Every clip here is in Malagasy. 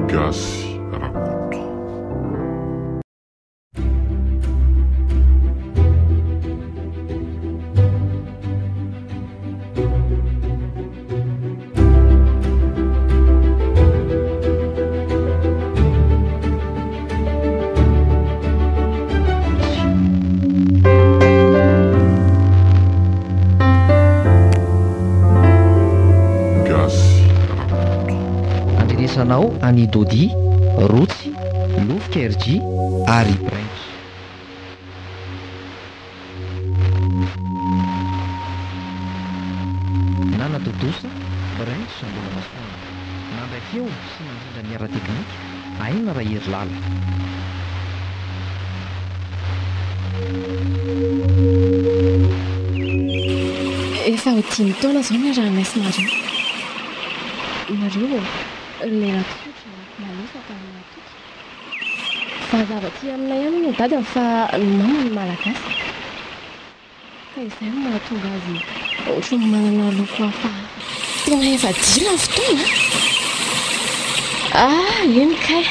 Gasy Rakoto. Gasy Rakoto. Andrenesanao an'i Doddy, Rotsy, Lofika RJ ary Branch. Nanatontosa, Branch Mbolamasoandro. Nandray feo sy nandrindra ny ara-teknika, Aina Raherilala. Efa ho dimy taona izao niarahanay sy Mario. Mario ô, lehilahy tsotra, malefaka ary mahatoky. Vazaha avy aty aminay ihany hono ny dadany fa ny mamany malagasy. Ka izay no mahatonga azy ohatran'ny manana loko hafahafa. Tena efa dila ny fotoana a! Ah, eny kay.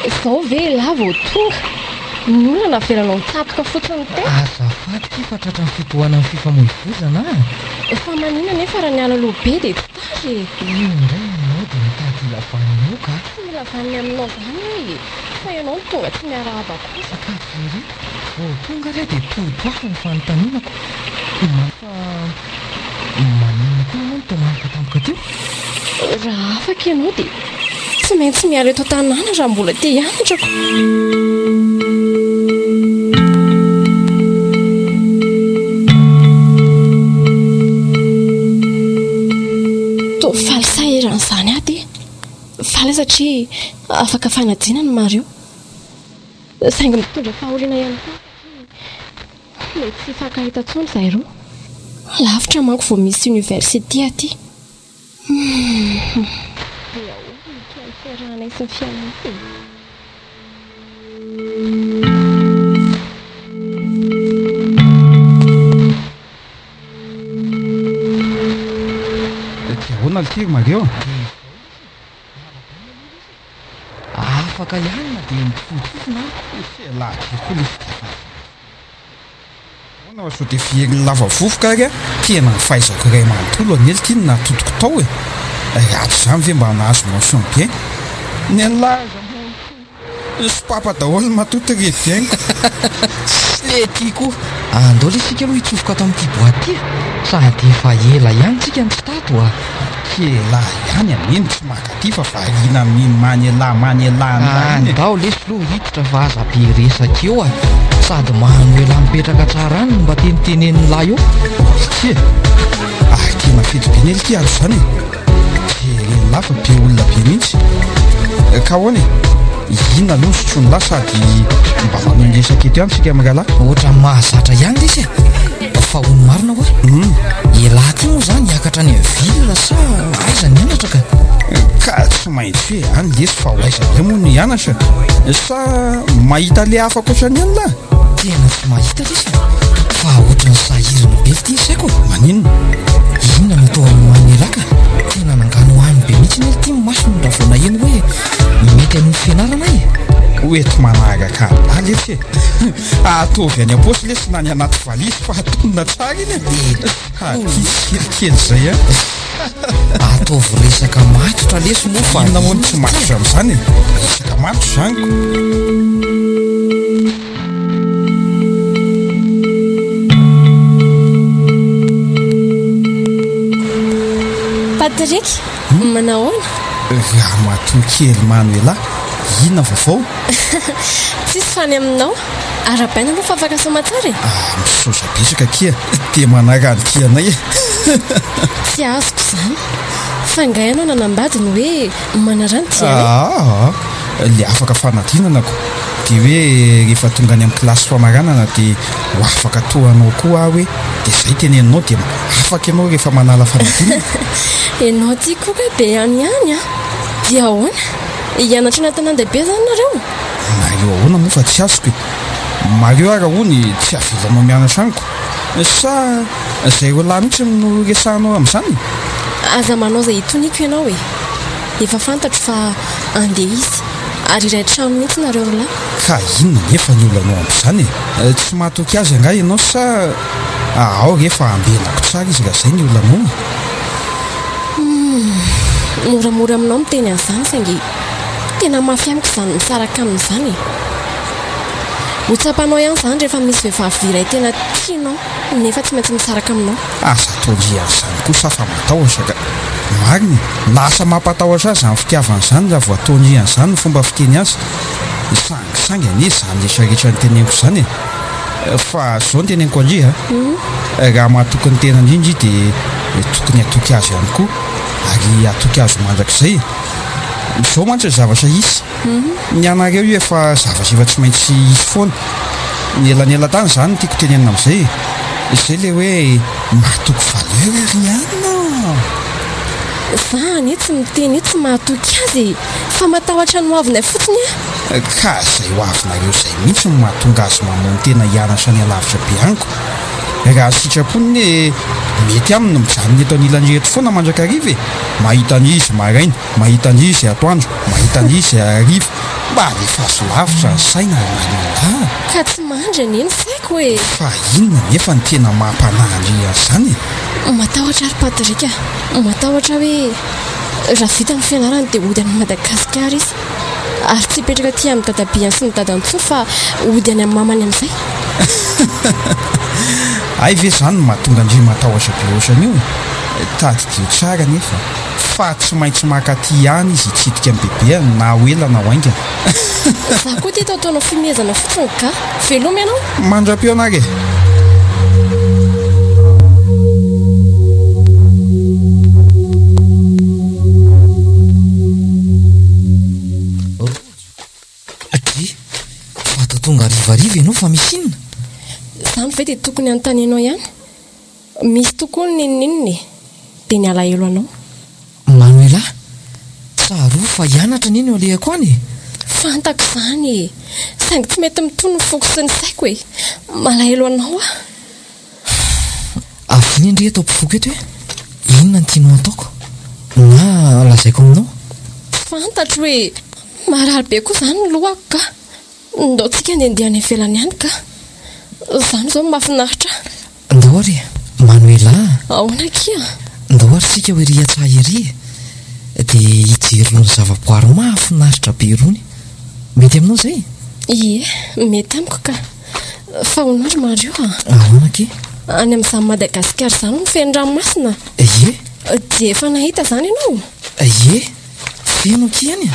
Izao ve elah vao tonga? Ny olona navelanao nitsatoka fotsiny teo. Azafady ity fa tratran'ny fitohanan'ny fifamoivoizana a! Fa maninona anefa raha niala aloha be dia tsy tara e? Io indray ianao dia mitady hila vaniny eo ka! Tsy mila vaniny aminao izany aho e! Fa ianao no tonga tsy miarahaba akory. Ka jereo, vao tonga ary aho dia totoafo ny fanontaniana ko! Fa maninona koa ianao no toa maloka tampoka teo? Raha afaka ianao dia tsy maintsy miala eto an-tanàna raha mbola te hianatra ko! Toa faly sahirana izany aho ty. Faly aho satria afaka fanadinana Mario. Saingy mitondra fahoriana ihany koa satria mety tsy hifankahita intsony izahay roa. Lavitra manko vao misy université aty. Humm. Dia ahoana no hiain'ny fiarahanay sy ny fiainanay e? Dia ahoana ity ry Mario? Afaka ihany na dia mifofotsofina ary. Elah be koa le fitiavana. Ahoana fa sao dia very lava vovoka ary a! Tena ny fahaizako iray manontolo anie lty no natodiko tao e! Ratsy izany ve mba nahazo mention bien? Ny an'lah aza moa sopapa daholo matoa très bien ko! Tsy le ty koa! Andao lesy tsika aloha hitsofoka ato amin'ity boite ity e! Sady efa ela ihany tsika no tsy tato a! K'elah ihany anie no tsy maka aty fa variana amin'iny man'elah man'elah an'lah iny e! Andao lesy aloha hiditra fa aza be resaka eo a! Sady mahano elah mipetraka tsara any no mba tenitenenin'lah eo! Tsia! Ary tena fety be anie ity andro izany e! Jeren'lah fa be olona be mihitsy! Ka ahoana e? Inona aloha ny sotroin'lah sady mba manohy ny resaka eto ihany tsika mirahalahy? Ohatran'ny mahazatra ihany lesy e! Fa hono marina hoa, elah ty moa zany hiakatra any amin'ny ville sa aiza ny hianatra ka? Ka tsy maintsy hoe any lesy fa ho aiza indray moa no hianatra? Sa mahita le hafa ankoatran'ny any lah? Tena tsy mahita lesy a! Fa ohatran'ny sahirana be ity ny saiko e! Maninona? Inona no atao amin'ny mahan'elah ka? Tena nanganohano be mihitsy anie ity ny masony raha vao naheno hoe mety hanohy fianarana aho e! Ho enti-manaraka an'lah lesy e! Ataovy any am-paosy lesy na any anaty valizy fa atonina tsara iny e! Aty kelikely izay a! Ataovy resaka matotra lesy moa fa Inona moa no tsy matotra amin'izany e? Resaka matotra izany ko! Patrick, manahoana? Ramatoa kely Manuela, inona vaovao? Tsisy fa any aminao. Arahabaina aloha fa afaka soamatsara e! Ah, misaotra betsaka akia, dia manaraka ny tianay e! Tsy azoko izany. Fa angaha ianao nanambady no hoe manaraha ny tianay? Aa, le afaka fanadinana ko, dia hoe rehefa tonga any amin'ny kilasy famaranana dia ho afaka toa anao koa aho hoe, dia izay teneninao dia afaka ianao rehefa manala fanadinana. Ianao ity koa kay be ihany ihany an! Dia ahoana? Hianatra any an-tanàn-dehibe izany nareo? Mario ahoana moa fa tsy azoko e! Mario ara hono tsy avelanao mianatra amiko? Sa zay roalahy mihitsy no resahanao amin'izany e? Aza manao izay hitoniako ianao e! Efa fantatro fa andeha izy ary iray trano mihitsy nareo roa lahy. Ka inona anefa ny olanao amin'izany e? Tsy mahatoky azy angaha ianao sa ao re fa ambenako tsara izy raha izay ny olanao e? Humm, moramora aminao miteny an'izany saingy tena mafy amiko izany misaraka aminy izany e! Ho tsapanao ihany izany rehefa misy vehivavy iray tena tianao nefa tsy maintsy misaraka aminao. Aza atao ry an'izany kosa fa matahotra ka. Marina e! Lasa mampatahotra ahy izany fitiavana izany raha vao ataon-dry an'izany ny fomba fiteny azy. Sangisangy anie izany rehetrarehetra noteneniko izany e! Fa izao no teneniko an-dry a! Raha mahatoky ny tenany indry dia tokony hatoky azy ihany koa ary hatoky azy ho mandrakizay e! Izao mantsy ny zavatra hisy. Ny anareo io efa zavatra efa tsy maintsy hisy foana. Ny elanelan-tany izany no tiako tenenina amin'izay e. Izay ilay hoe mahatoky valeur ry anona a! Za anie tsy miteny hoe tsy mahatoky azy e! Fa matahotra ny hoavinay fotsiny aho. Ka izay hoavinareo izay mihitsy no mahatonga azy mamono tena hianatra any alavitra be any ko. Raha sitrapony anie mety aminy ny mijanona eto anilan'i reto foana mandrakariva e! Mahita an'izy maraina. Mahita an'i izay atoandro, mahita an'i izay hariva, mba alefaso lavitra ny saina ry Marinah a! Ka tsy mandry anie ny saiko e! Fa inona anefa no tena mampanahy an-dry an'izany e? Matahotra aho ry Patrick a! Matahotra aho hoe raha vita ny fianarany dia hody any Madagasikara izy ary tsy hipetraka aty amin'ny dadabeany sy ny dadany intsony fa hody any amin'ny mamany amin'izay. Hay ve izany no mahatonga an-dry matahotra be ohatran'io e? Tadidio tsara anefa. Fa tsy maintsy maka aty ihany izy hitsidika an'i bebeany na ho ela na ho haingana. Za koa ty ataotaonao fimehezana fotsiny ka. Veloma ianao. Mandra-pihaona ary e. Rojo, Dry, fa toa tonga harivariva ianao fa misy inona? Izany ve dia tokony hanontanianao ihany? Misy tokoa ny n'inon'inona e! Dia ny alahelo anao. Manuela, tsarovy fa hianatra anie no alehako any e! Fantako izany e! Saingy tsy mety mitony ny foko sy ny saiko e! Malahelo anao aho. Avia ndry eto ampofoko eto e! Inona no tianao hataoko? Na lazaiko aminao? Tsy fantatro e! Marary be koa izany ny lohako ka! Ndao tsika handehandeha any ivelany any ka! Izany izao no mahafinaritra ahy. Ndao ary e! Manuela a! Ahoana akia? Ndao ary tsika ho ery an-tsaha ery e! Dia hijery irony zavaboary mahafinaritra be irony. Mety aminao izay? Ie, mety amiko ka! Fa hono ry Mario a! Ahoana akia? Any amin'izany Madagasikara izany hono feno ranomasina? Ie. Dia efa nahita izany ianao? Ie. Feno akia any e!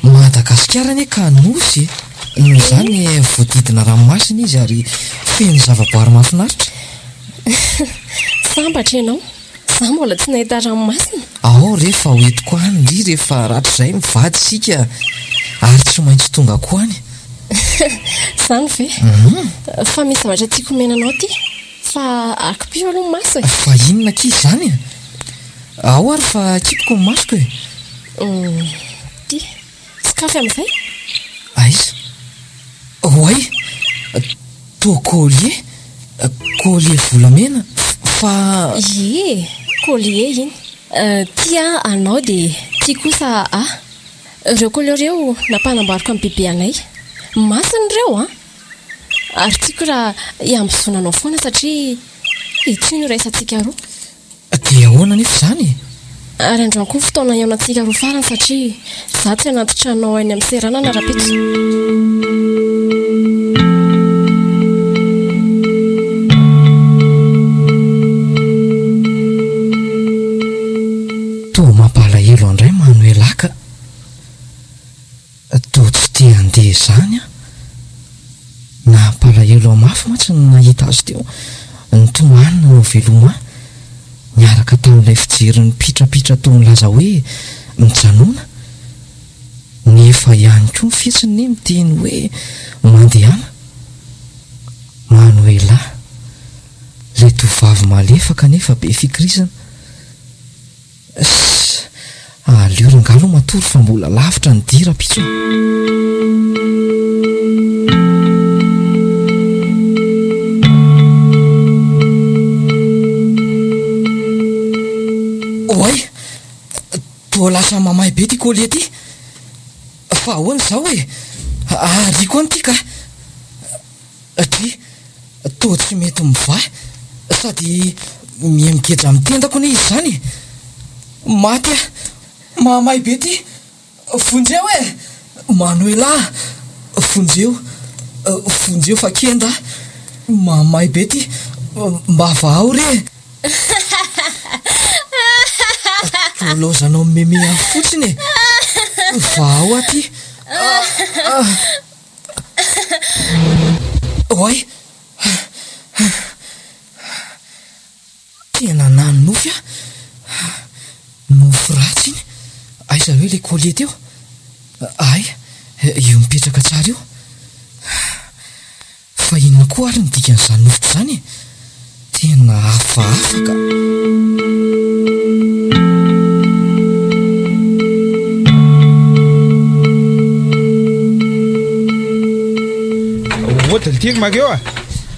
Madagasikara anie ka nosy e! Noho izany voadidina ranomasina izy ary feno zavaboary mahafinaritra. Sambatra ianao, za mbola tsy nahita ranomasina. Ao re fa ho entiko any ndry rehefa rahatrizay mivady isika ary tsy maintsy tonga koa any. Izany ve? Fa misy zavatra tiako omena anao aty fa akipio aloha ny maso e. Fa inona akia izany e? Ao ary fa akipiko ny masoko e. Ty. Sokafy amin'izay. Aiza? Oay! Toa collier? Collier volamena? Fa. Ie, collier iny. Ty anao dia ty kosa ahy. Ireo collier ireo nampanamboariko an'i bebe anay. Masina ireo an! Ary tiako raha hiambozona anao foana satria ity no iraisantsika roa. Dia ahoana anefa izany e? Ary androany koa ny fotoana hihaonantsika roa farany satria izaho tsy anaty tranonao any amin'ny seranana rahampitso. Toa mampalahelo andray Manuela ka. Toa tsy te handeha izany aho. Nampalahelo ahy mafy mantsy ny nahita azy teo. Nitomany nanao veloma ahy, niaraka tamin'ilay fijery nipitrapitra toa nilaza hoe mijanòna. Nefa ihany koa ny fihetsiny anie miteny hoe mandehana. Manuela, ilay tovovavy malefaka nefa be fikirizana. Ssss! Aleo rangahy aloha matory fa mbola lavitra ny dia rahampitso a! Oay! Toa lasa mamay. be ity collier ity! Fa ahoana izao e? Ariako any ity ka! Dry, toa tsy mety mivaha sady miha-migeja amin'ny tendako anie izy izany e! Maty aho! Mahamay be ity! Vonjeo e! Manuela a! Vonjeo! Vonjeo fa kenda aho! Mahamay be ity! Mba vahao re e! Toa laozanao mimeme ahy fotsiny e! Vahao aho ity! Oay! Tena nanonofy aho. Nofy ratsy iny. Aiza hoe ilay collier teo? Hay, io mipetraka tsara io. Fa inona koa ary ny dikan'izany nofiko izany e? Tena hafahafa ka. Ody ity ry Mario a!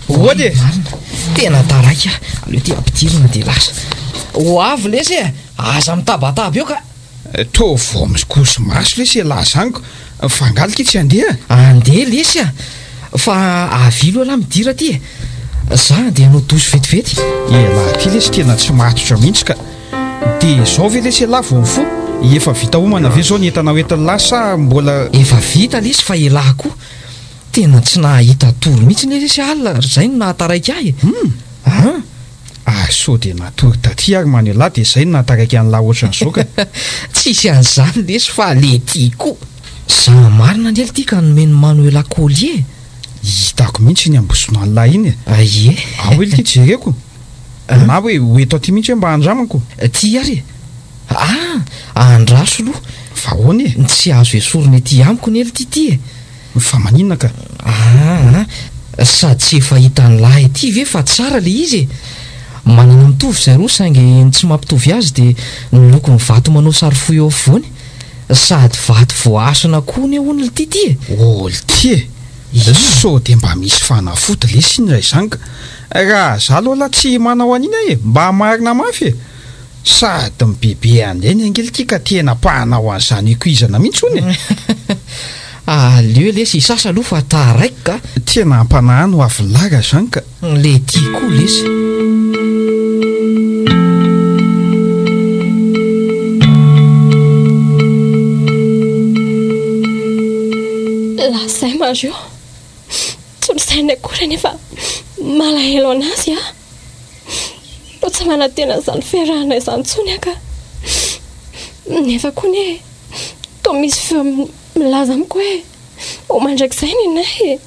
Ody e! Marina, tena taraiky aho. Aleo ity ampidirina dia lasa. Ho avy lesy e! Aza mitabataba eo ka! Toa vao mikoso maso lesy ialahy zany ko! Fa angaha lky tsy handeha? Andeha lesy a! Fa avilo ialahy midira aty e! Za andeha hanao douche vetivety. Ialahy ty lesy tena tsy matotra mihitsy ka! Dia izao ve lesy ialahy vao mifoha? Efa vita homana ve izao ny entana hoentin'lah sa mbola. Efa vita lesy fa ialahy koa tena tsy nahita tory mihitsy anie lesy alina ary izay no nahataraiky ahy e! Hum! An! Ary sao dia natory taty ary man elah dia zay no nahataraiky an'lah ohatran'izao ka. Tsisy an'izany lesy fa le ty koa. Za marina anie lty ka nomen'i Manuela collier e. Hitako mihitsy iny ambosonan'lah iny e. Ie. Ao hoe lty jereko. Na hoe ho eto aty mihitsy hoe mba andramako. Ty ary e. Ah! Andraso aloha. Fa ahoana e? Tsy azo esorina ety amiko anie lty ty e. Fa maninona ka? Aa sady tsy efa hitan'lah ity ve fa tsara le izy e! Manana mitovy izay roa saingy ny tsy mampitovy azy dia ny lokon'ny vato manao sary fohy eo afovoany. Sady vato voahasina koa anie hono lty ity e! Oh lty e! Sao dia mba misy fanafody lesy iny raha izany ka! Raha za aloha lah tsy manao an'iny aho e! Mba marina mafy e! Sady mibebe an'ireny ange lty ka tena mpanao an'izany ikoizana mihitsy hono e! Aleo lesy hisasa aloha fa taraiky ka! Tena ampanahano ho avy laga zany ka! Le ty koa lesy. Lasa i Mario. Tsy misaina akory anefa malahelo an'azy aho. Toa tsy manantena an'izany fiarahana izany intsony aho ka. Nefa koa anie toa misy feo milaza amiko hoe ho mandrakizay ny anay e.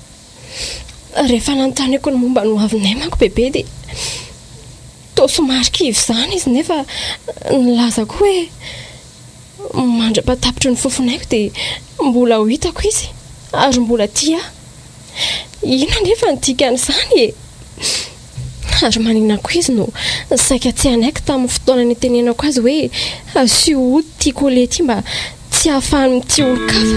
Rehefa nanontaniako ny momba ny hoavinay manko bebe dia toa somary kivy izany izy nefa nilaza koa hoe mandra-pahatapitry ny fofonaiko dia mbola ho hitako izy ary mbola tia ahy. Inona anefa no dikan'izany e? Ary maninona koa izy no saika tsy hanaiky tamin'ny fotoana nitenenako azy hoe asio ody ity collier ity mba tsy hahafahany mitia olon-kafa?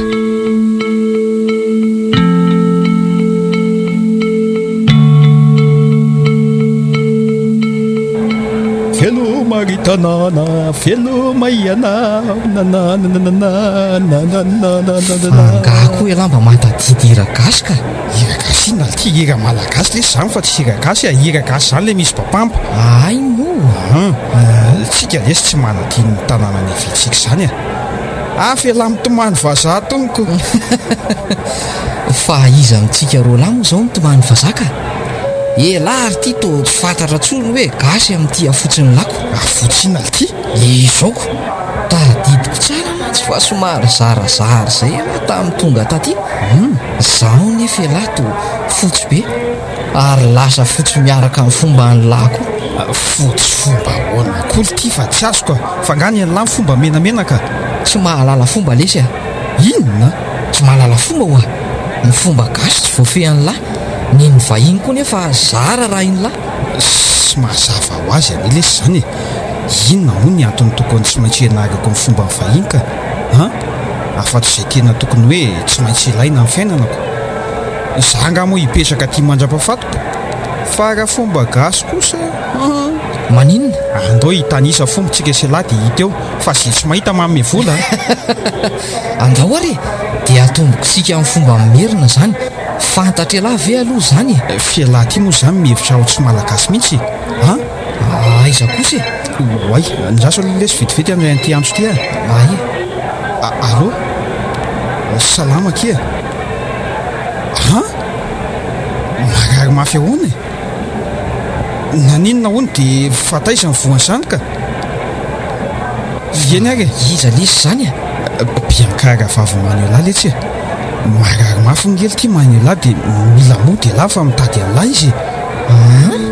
Veloma ry tanàna, veloma ianao, nananananananananananana. Fa angaha koa ialahy mba mahatadidy hira gasy ka? Hira gasy inona lty? Hira malagasy lesy zany fa tsy hira gasy a! Hira gasy zany le misy papampa. Hay moa! An! Tsika lesy tsy manadino ny tanàna niaviantsika zany a! Hafa elah mitomany vazaha tompoko! Fa iza amintsika roalahy moa zao mitomany vazaha ka? Elah ary ty toa tsy fantatra tsony hoe gasy amin'ity hafotsin'ny lako. Hafotsy inona lty? Izao ko! Tadidiko tsara mantsy fa somary zarazara izay ialahy tamin'ny tonga taty. Zaho nefa ialahy toa fotsy be ary lasa fotsy miaraka amin'ny fomban'lah koa. Fotsy fomba ahoana koa lty fa tsy azoko a! Fa nga ny an'lah ny fomba menamena ka? Tsy mahalala fomba lesy a! Inona? Tsy mahalala fomba hoa! Ny fomba gasy tsy voafehin'lah, ny ny vahiny koa nefa zara raha in'lah. Tsy mazava ho azy anie lesy izany e! Inona moa ny antony tokony tsy maintsy hianarako ny fomban'ny vahiny ka? An? Afa-tsy izay tena tokony hoe tsy maintsy ilaina amin'ny fiainanako. Za angaha moa hipetraka aty mandra-pahafatiko? Fa raha fomba gasy kosa an! Maninona? Andao hitanisa fomba tsika sy elah dia hita eo fa ze tsy mahita manome vola an! Andao ary e! Dia atombokitsika amin'ny fomba merina izany. Fantatr'elah ve aloha izany e? F'elah ty moa izany mihevitra ho tsy malagasy mihitsy e! An! Aiza kosa e? Oay, andraso aloha lesy vetivety handray an'ity antso ity a! Aia? Allô? Salama akia! An? Marary mafy ahoana e? Naninona hono dia fa taiza ny voan'izany ka? Eny ary e! Iza lesy izany e? Bianca rahavavy Manuela letsy e! Marary mafy hono kely ity Manuela dia mila mody elah fa mitady an'lah izy e! An?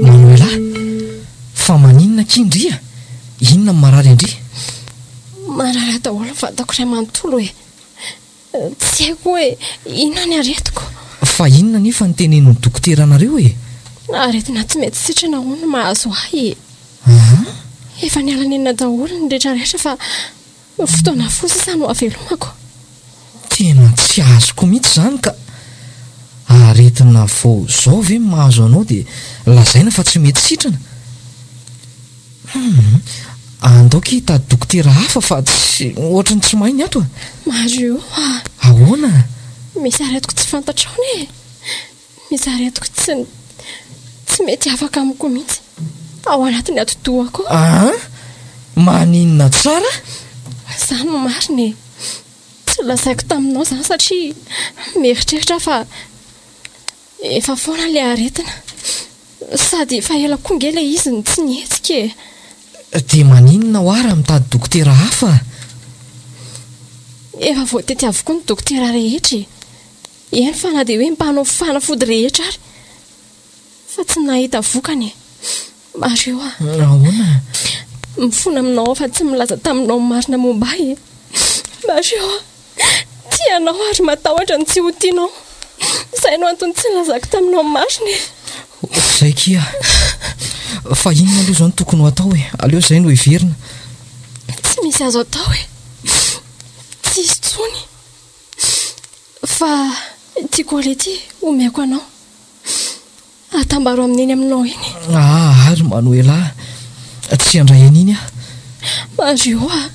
Manuela, fa maninona akia ndry a? Inona no marary an-dry? Marary ahy daholo ny vatako iray manontolo e! Tsy haiko hoe inona ny aretiko. Fa inona anefa no tenenin'ny dokotera anareo e? Aretina tsy mety sitrana hono no mahazo ahy e! An? Efa niala nenina daholo ny rehetra rehetra fa fotoana fohy sisa no havelomako. Tena tsy azoko mihitsy izany ka! Aretina vao izao ve no mahazo anao dia lazaina fa tsy mety sitrana? Humm, andao ki hitady dokotera hafa fa tsy, ohatry ny tsy mahay ny ato a! Mario a! Ahoana? Misy aretiko tsy fantatrao anie e! Misy aretiko tsy, tsy mety afaka amiko mihitsy, ao anatin'ny atidohako ao. An! Maninona tsara? Izany no marina e! Tsy nolazaiko taminao izany satria mieritreritra aho fa efa foana ilay aretina. Sady efa ela koa nge ilay izy no tsy nihetsika e! Dia maninona hoa raha mitady dokotera hafa? Efa voatety avokoa ny dokotera rehetra e! Eny fa na dia hoe mpanao fanafody rehetra ary. Fa tsy nahita vokany e! Mario a! Ahoana? Mifona aminao aho fa tsy milaza taminao ny marina momba ahy e! Mario a! Tia anao ary matahotra ny tsy ho tianao. Izay no antony tsy nilazako taminao ny marina e! Izay kia! Fa inona aloha izao no tokony ho atao e? Aleo izay no heverina. Tsy misy azo atao e! Tsy hisy intsony. Fa ity colis ity omeko anao. Atambaro amin'iny aminao iny. Ah ary Manoela a! Tsy handray an'iny aho. Mario a!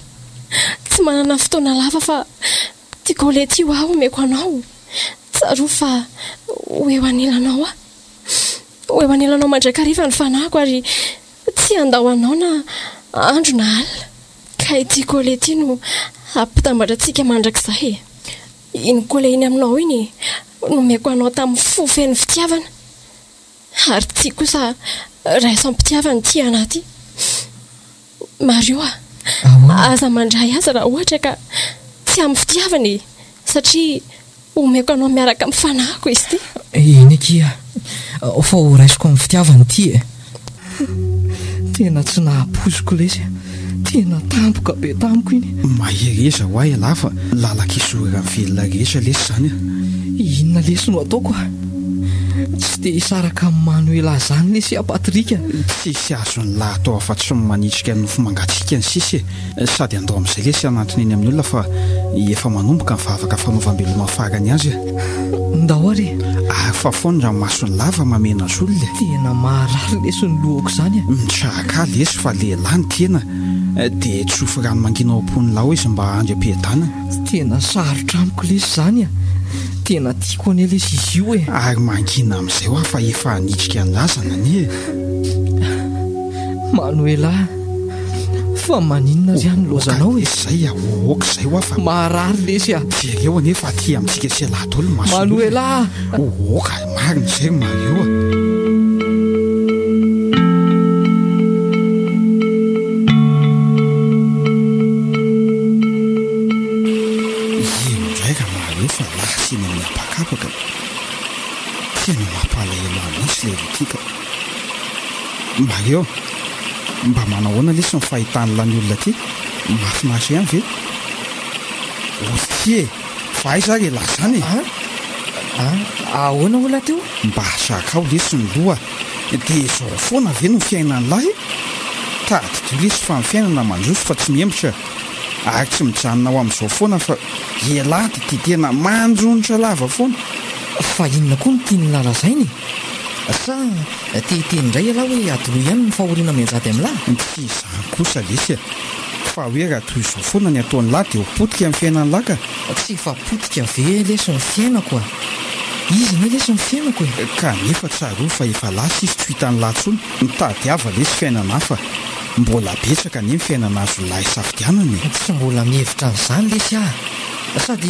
Tsy manana fotoana lava fa ity colis ity ho ahy omeko anao. Tsarovy fa ho eo anilanao aho. Ho eo anilanao mandrakariva ny fanahiko ary tsy handao anao na andro na alina. Ka ity colis ity no hampitambatra antsika mandrakizay e! Iny colis iny aminao iny nomeko anao tamin'ny fo feno fitiavana ary ity kosa raiso am-pitiavana ity anà ity. Mario a! Aza mandray azy raha ohatra ka tsy amin'ny fitiavana e! Satria omeko anao miaraka amin'ny fanahiko izy ity. Eny akia, fa ho raisiko amin'ny fitiavana ity e! Tena tsy nahapoiziko lesy a! Tena tampoka be tamiko iny. Mahereza ho ahy ialahy fa lalan-kizoran'ny velona rehetra lesy izany a! Inona lesy no ataoko a? Tsy te hisaraka amin'i Manuela zany lesy aho Patrick a! Tsisy azon'lah atao afa-tsy ny manitrika ny nofo mangatsiaka ny sisa e! Sady andao amin'izay lesy hanantona eny amin'ny olona fa efa manomboka ny vavaka fanaovam-beloma farany azy e! Ndao ary e! Ary fafao ny ranomason'lah fa mamena zolona e! Tena maharary lesy ny lohako izany a! Mitraka lesy fa lehilahy ny tena dia tsofy rano mangina ao am-pon'lah ao izy mba handry am-piadanana. Tena sarotra amiko lesy izany a! Tena tiako anie lesy izy io e! Ary mangina amin'izay hoa fa efa hanitrika ny razana anie e! Manoela a! Fa maninona ry aho nilaozanao e? Oka izay a! Oka izay hoa fa. Maharary lesy a! Jereo anie fa aty amintsika sy ialahy daholo ny mason'olona. Manoela a! Oka, marina izay ry Mario a! Eny indray ra Mario fa lasa eny amin'ny habakabaka. Tena mampalahelo ahy mihitsy ilay route ka. Mario, mba manahoana lesy ny fahitan'la ny olona aty? Mahafinaritra ihany ve? Ostie e! Fa aiza ary elah zany e? An? An? Ahoana hola teo? Mba zakao lesy ny loha dia izao foana ve no fiainan'lah e? Tadidio lesy fa ny fiainana mandroso fa tsy mihemotra. Ary tsy mijanona ho amin'izao foana fa elah dia tia tena manjonitra lava foana. Fa inona koa no tian'lah lazaina e? Sa te hiteny indray ialahy hoe adinoy ihany ny fahoriana mianjady amin'lah? Tsy izany kosa lesy a! Fa hoe raha toy izao foana ny ataon'lah dia ho potika ny fiainan'lah ka! Tsy efa potika ve lesy ny fiainako a! Izy anie lesy ny fiainako e! Kanefa tsarovy fa efa lasa izy tsy ho hitan'lah intsony, mitadiava lesy fiainana hafa. Mbola betsaka anie ny fiainana azo lahy safidianana e! Tsy mbola mihevitra an'izany lesy aho. Sady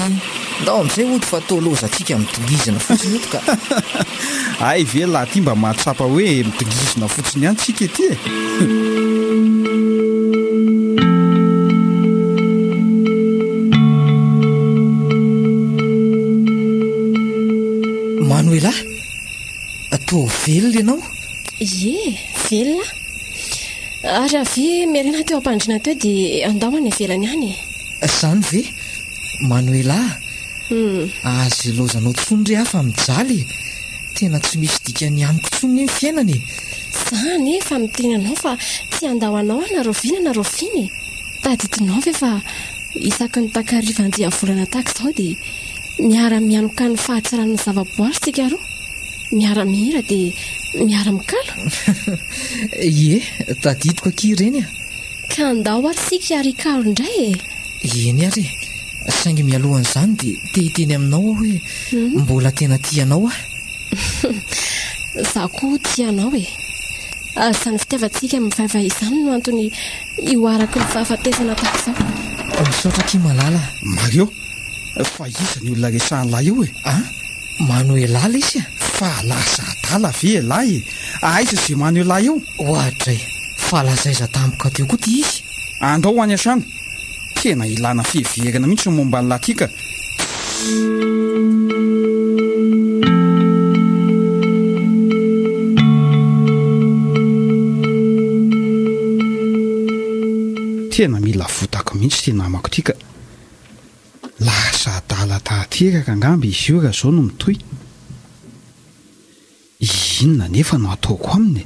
ndao amin'izay hody fa toa lozantsika midongizina fotsiny eto ka. Hay ve lahy ty mba mahatsapa hoe midongizina fotsiny ihany tsika ety e! Manoela, toa velona ianao? Ie, velona aho. Ary avia mialina teo am-pandriana teo dia andao any ivelany any e. Izany ve? Manoela a! Aza ilaozanao intsony re aho fa mijaly e! Tena tsy misy dikany amiko intsony anie ny fiainana e! Za anie efa miteny anao fa tsy handao anao aho na rahoviana na rahoviana e! Tadidinao ve fa isaky ny takariva andiavolana tahaka izao dia miara-mianoka ny fahatsaran'ny zavaboary isika roa? Miara-mihira dia miara-mikalo? Ie, tadidiko akia ireny a! Ka andao ary isika ary hikalo indray e! Eny ary e! Saingy mialohan'izany dia te hiteny aminao aho hoe mbola tena tia anao aho. Izaho koa tia anao e! Ary izany fitiavantsika mivaivay izany no antony hihoarako ny fahafatesana tahaka izao. Misaotra akia Malala a! Mario, fa iza ny olona resahan'lahy eo e? An? Manoelà lesy a! Fa lasa adala ve ialahy e? Aiza izay Manoelà eo? Oadray, fa lasa aiza tampoka teo koa ty izy? Andao ho any an-trano. Tena ilana fiheverana mihitsy ny momba an'lah ty ka. Tena mila votako mihitsy ity namako ity ka. Lasa adala tanteraka angamba izy io raha izao no mitohy. Inona anefa no hataoko aminy e?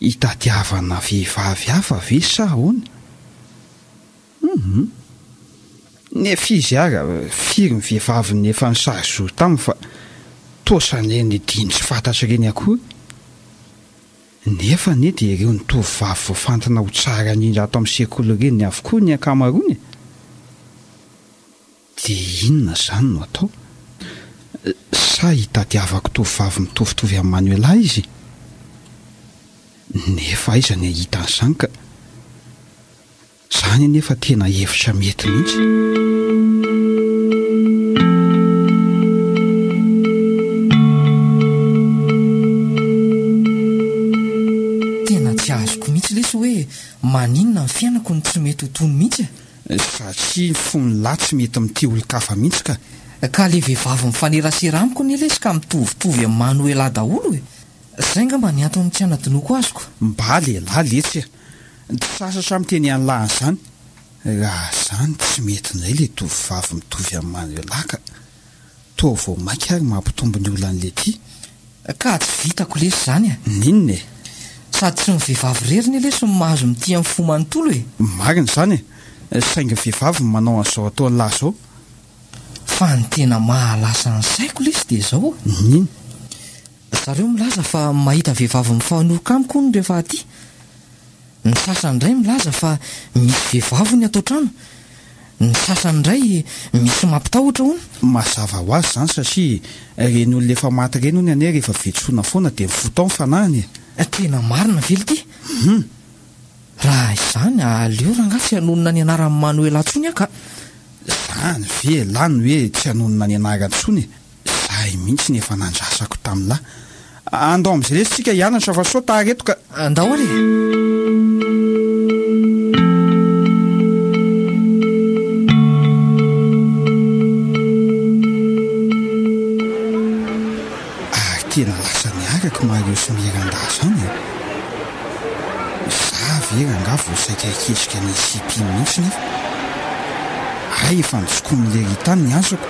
Hitadiavana vehivavy hafa ve sa ahoana? Hum. Nefa izy ara, firy ny vehivavy efa nisary-zoro taminy fa toa saneny diny tsy fantatra ireny akory. Nefa anie dia ireo ny tovovavy voafantina ho tsara indrindra ato amin'ny sekoly ireny avokoa ny ankamaroany e! Dia inona izany no atao? Sa hitadiavako tovovavy mitovitovy amin'i Manuela izy? Nefa aiza ny hahita an'izany ka? Zany anefa tena hevitra mety mihitsy. Tena tsy azoko mihitsy lesy hoe maninona ny fiainako no tsy mety ho tony mihitsy e. Satria ny fon'ny lahy tsy mety mitia olon-kafa mihitsy ka. Ka le vehivavy mifanerasera amiko anie lesy ka mitovitovy amin'i Manoela daholo e. Zay ngamba ny antony tsy hanadinoako azy ko. Mba lehilahy letsy a. Tsy sasatra miteny an'lah an'izany. Raha zany tsy mety indray le tovovavy mitovy amin'i Manuela ka. Toa vao maika ary mampitombo ny olan'i Letty. Ka tsy vitako lesy zany a. N'inona e? Sady tsy ny vehivavy irery ne lesy no mahazo mitia amin'ny fo manontolo e. Marina izany e. Saingy ny vehivavy no manao an'izao ataon'lah zao. Fa ny tena mahalasa ny saiko lesy dia zao. N'inona? Zareo milaza fa mahita vehivavy mifanoroka amiko hono rehefa aty. Ny sasany indray milaza fa misy vehivavy hono ato an-trano. Ny sasany indray misy mampitahotra hono. Mazava ho azy izany satria ireny olona efa maty ireny hono anie rehefa vetsoina foana dia mifoha tao ny fanahiny e. Tena marina ve lty? Hum. Raha izany aleo rangahy tsy hanonona ny anaran'i Manoela intsony aho ka. Izany ve elah no hoe tsy hanonona ny anarany intsony e? Zay mihitsy ny efa nandrasako taminah. Andao amizay lesy tsika hianatra fa sao tara eto ka. Andao ary e. Ary tena lasa niaraka i Mario sy Miranda zany e. Za ve rangaha vao saika hikesika ny sipa iny mihitsy nefa. Hay efa nosokomin'i lery tany ny hazoko.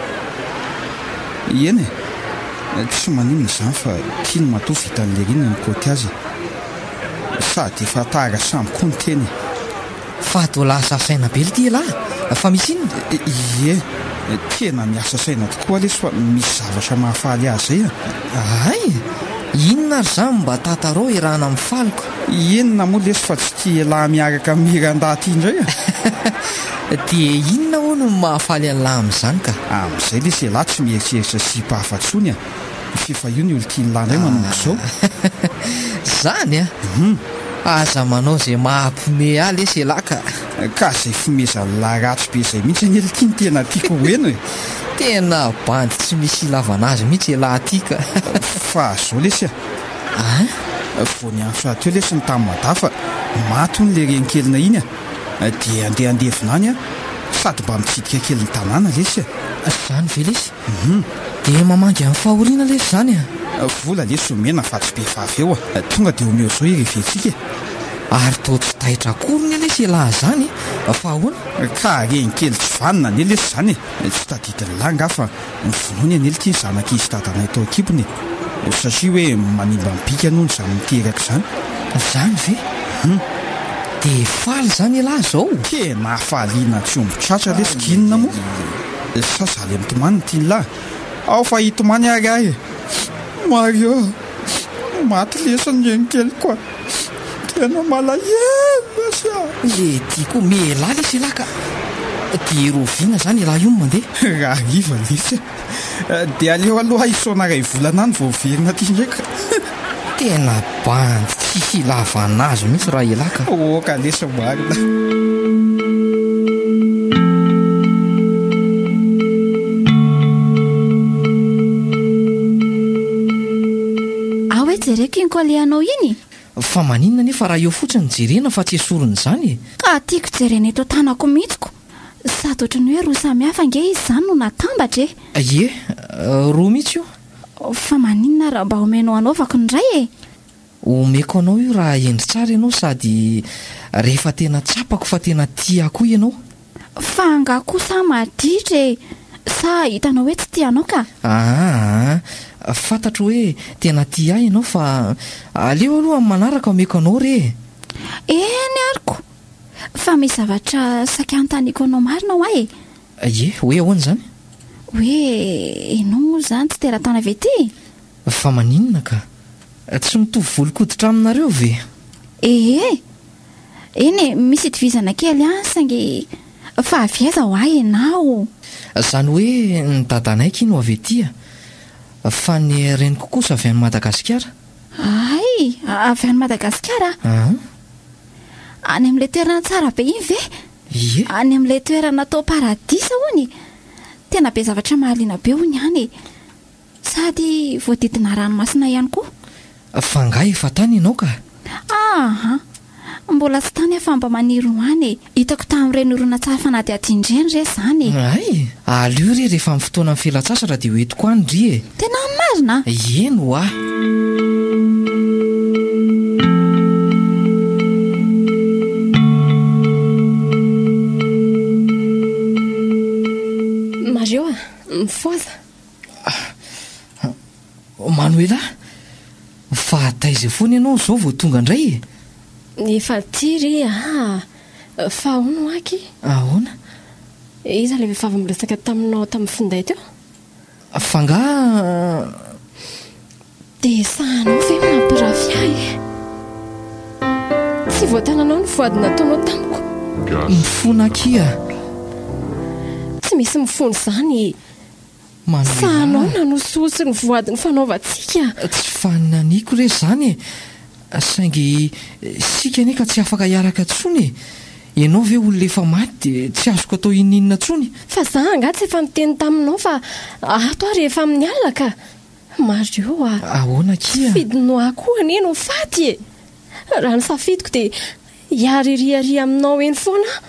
Eny e! Tsy maninona izany fa tiany matoa vitan'i Lery ny nikaoty azy e! Sady efa tara sambo koa ny tena e! Fa toa lasa saina be lty elah fa misy inona? Ie, tena miasa saina tokoa lesy fa misy zavatra mahafaly ahy zay a! Hay! Inona ary zany mba tantarao iarahana mifaly ko! Inona moa lesy fa tsy tia elah miaraka amin'i Miranda ty indray a! Dia inona hono no mahafaly an'lah amin'izany ka? Amin'izay lesy elah tsy mieritreritra sipa hafa tsony a! F'efa io ny olon-tian'lah indray manomboka izao. Zany a! Aza manao izay maha-mpime ahy lesy elah ka! Ka izay fimezan'lah ratsy be izay mihitsy anie lty no tena tiako ho heno e! Tena bandy tsy misy ilavana azy mihitsy elah ty ka! Fa zao lesy a! Ein? Vao niantso ahy teo lesy ny tany Mada fa maty hono le renikelinay iny a! Dia andeha handevina any aho sady mba mitsidika kely ny tanàna lesy a! Zany ve lesy? Hum. Dia mamangy amin'ny fahoriana lesy izany a! Vola lesy omena fa tsy be vava eo a! Tonga dia omeo zao i-reventsika e! Ary toa tsy taitra akory anie lesy elah zany e! Fa ahoana? Ka reny kely tsy vanona anie lesy izany e! Tsy tadidin'lah nga fa novonoiny anie lty ny zanak'izy dadanay tao an-kibony e! Satria hoe manimba ny bikany hono izany miteraka izany. Izany ve? Hum. Dia faly izany elah zao? Tena hafaliana tsy omby tratra lesy k'inona moa? Sa za le mitomany no tian'lah? Ao fa hitomany ary aho e! Mario a! Maty lesy ny renikeliko a! Tena malahelo lesy a! Le ty koa mielahy lesy elah ka! Dia roviana zany elah io no mandeha? Rahariva lesy a! Dia aleo aloha hisaona iray volana any vao miverina aty indray ka! Tena bandy tsisy ilavana azy mihitsy raha elah ka. Oka lesy marina. Ao hoe jereko iny colis anao iny. Fa maninona anefa raha eo fotsiny jerena fa tsy esorina izany e? Ka tiako jerena eto an-tanako mihitsy ko. Sady ohatran'ny hoe roa samihafa ange izy izany no natambatra e. Ie, roa mihitsy io. Fa maninona raha mba omenao hanaovako ny iray e? Omeko anao io raha hendry tsara ianao sady rehefa tena tsapako fa tena tia ahy koa ianao. Fa angaha kosa aho maditra e! Sa hitanao hoe tsy tia anao ka? Aa, fantatro hoe tena tia ahy ianao fa aleo aloha amin'ny manaraka omeko anao re e! Eny ary ko! Fa misy zavatra saika hanontaniako anao marina hoa e! Ie, hoe ahoana izany? Hoe ianao moa izany tsy teratany avy ety e? Fa maninona ka? Tsy mitovy volon-koditra aminareo ve? Ee! Eny e, misy itovizana kely ihany saingy fa avy aiza hoa ianao? Izany hoe ny dadanay akia no avy ety a! Fa ny reniko kosa avy any Madagasikara. Hay! Avy any Madagasikara? Aa. Any amin'ilay toerana tsara be iny ve? Ie. Any amin'ilay toerana atao paradisa hono e! Tena be zavatra mahaliana be hono any e! Sady voadidina ranomasina ihany koa. Fa angaha efa tany ianao ka? Aa! Mbola tsy tany aho fa mba maniry ho any e! Hitako tamin'ireny horonantsary fanadihadiana ireny re izany e! Hay! Aleo re rehefa amin'ny fotoanan'ny fialantsasatra dia ho entiko any ry e! Tena marina? Eny ho'a! Mario a! Mifohaza! Manuela! Fa taiza foana ianao izao vao tonga indray e? Efa aty re aa! Fa ahoana hoa aky? Ahoana? Iza ilay vehivavy miresaka taminao tamin'ny finday teo? Fa angaha. Dia sahanao ve mampirafy ahy e? Tsy voatananao ny voady nataonao tamiko. Mifona akia. Tsy misy mifona izany e! Manuela. Sahanao nanosihosy ny voady nifanaovantsika. Tsy fananiko re izany e! Saingy isika anie ka tsy afaka hiaraka intsony e! Ianao ve olona efa maty dia tsy azoko atao inoninona intsony? Fa za angaha tsy efa niteny taminao fa ato aho rehefa amin'ny alina ka! Mario a! Ahoana akia? Tsy fidinao ahy koa anie no faty e! Raha ny safidiko dia hiaririaria aminao eny foana aho.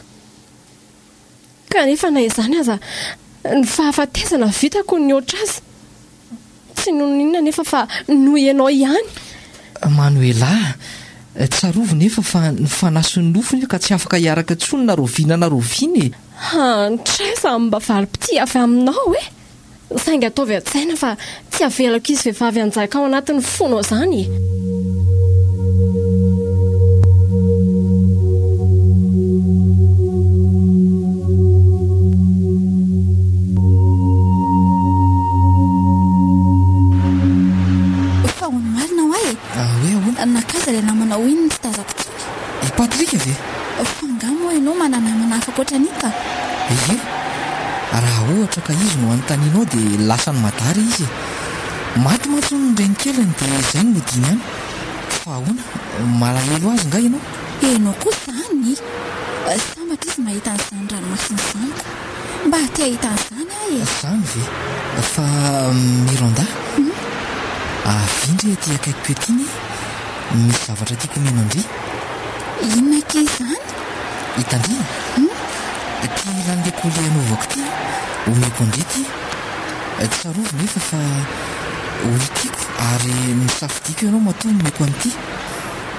Kanefa na izany aza, ny fahafatesana vitako no nihoatra azy. Tsy noho ny inona anefa fa noho ianao ihany. Manuela, tsarovy nefa fa ny fanahy sy ny nofo nefa ka tsy afaka hiaraka intsony na rahoviana na rahoviana e! Hantraiza mba valim-pitia avy aminao e! Saingy ataovy an-tsaina fa tsy avelako hisy vehivavy hanjaka ao anatin'ny fonao izany e! Ika ve? Fa angaha moa ianao mana-namana hafa ankoatra an'i Ika? Ie. Raha ohatra ka izy no anontanianao dia lasa any Madara izy e. Maty mantsy hono ny renikeliny dia izay no nodiany any. Fa ahoana? Malahelo azy nga ianao? Ianao koa izany? Sambatra izy mahita an'izany ranomasina izany ko. Mba te hahita an'izany aho e. Izany ve? Fa Miranda? Avia ndry aty akaikiko ety anie. Misy zavatra tiako omena an-dry. Inona akia izany? Hitan-dry? Ity ilan'ilay collier anaovako ity, omeko an-dry ity. Tsarovy nefa fa olon-tiako ary nosafidiako ianao matoa nomeko an'ity.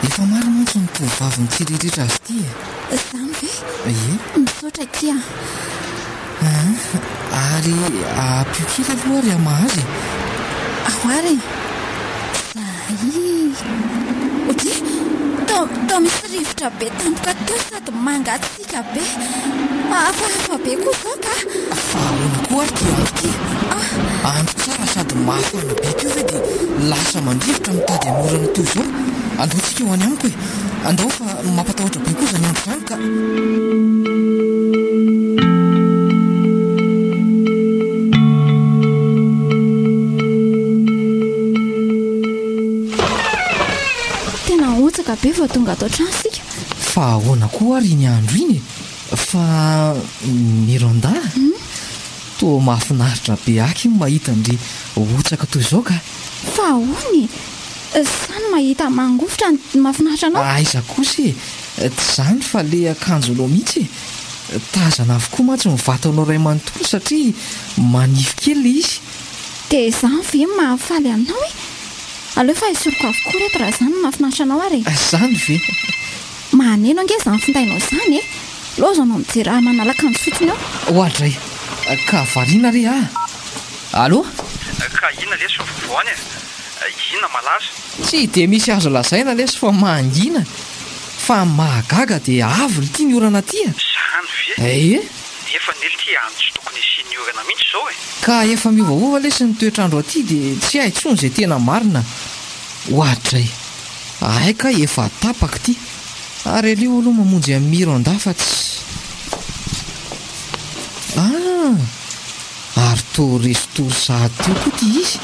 Efa maro mantsy ny tovovavy mitsiriritra azy ity e. Izany ve? Ie. Misaotra akia. Aa, ary ampio kely aloha ary hamaha azy e. Ao ary e. Zay. Odry, toa, toa misy rivotra be tampoka teo sady mangatsiaka be. Hafahafa be koa izao ka. Fa ahoana koa ary ity andro ity? Andro tsara sady mafana be teo ve dia lasa mandrivotra mitady hanorana toy izao? Andao tsika ho any amiko e! Andao fa mampatahotra be koa izany andro izany ka! Tena hotsaka be vao tonga ato an-trano isika. Fa ahoana koa ary iny andro iny e? Fa Miranda a! Toa mahafinaritra be aky ny mahita an-dry hotsaka toy izao ka! Fa ahoana e? Sa ny mahita mangovitra no mahafinaritra anao? Aiza kosa e! Tsy izany fa le akanjonao mihitsy e! Tazana avokoa mantsy ny vatanao iray manontolo satria manify kely le izy. Dia izany ve no mahafaly anao e? Aleo fa esoriko avokoa ireto raha izany no mahafinaritra anao ary e! Izany ve? Maneno ange izany findainao izany e! Lozanao mijery ahy manala akanjo fotsiny eo. Oadray! Ka variana re ah! Allô? Ka inona lesy ny vaovao any e? Inona malaza? Tsy dia misy azo lazaina lesy fa mangina. Fa ny mahagaga dia avy lty ny orana aty a! Izany ve? Ee. Nefa anie lty any tsy tokony hisian'ny orana mihitsy izao e! Ka efa miovaova lesy ny toetr'andro aty dia tsy hay intsony izay tena marina. Oadray! Hay kay efa tapaka ity. Ary aleo aloha mamonjy an'i Miranda fa tsy. Ah! Ary toa resin-tory sahady teo koa ity izy.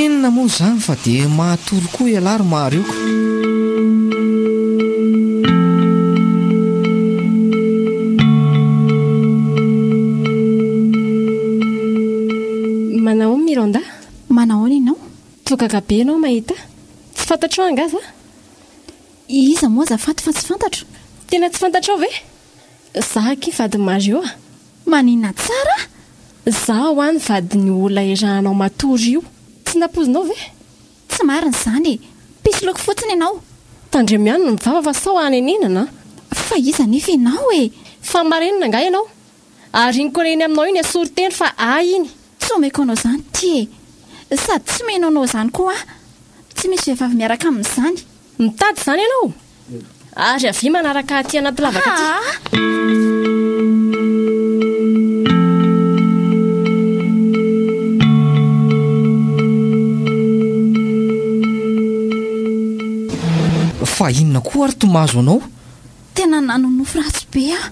Inona moa izany fa dia mahatory koa ialahy ry Mario ka. Manahoana Miranda? Manahoana ianao? Toa gaga be ianao mahita. Tsy fantatrao angaha za? Iza moa azafady fa tsy fantatro? Tena tsy fantatrao ve? Za akia vadin'i Mario a! Maninona tsara? Za hoa ny vadin'io olona irahanao matory io. Tsy nampoizinao ve? Tsy marina izany e! Mpisoloky fotsiny ianao! Tandremo ihany ny vava fa sao hanenenana an! Fa iza anefa ianao e? Fa marenina angaha ianao? Ary iny collier iny aminao iny esory teny fa ahy iny. Tsy omeko anao izany ity e! Sady tsy mino anao izany koa aho. Tsy misy vehivavy miaraka amin'izany. Mitady izany ianao? Ary avia manaraka aty anaty lavaka aty. Aa! Fa inona koa ary to mahazo anao? Tena nanonofy ratsy be aho.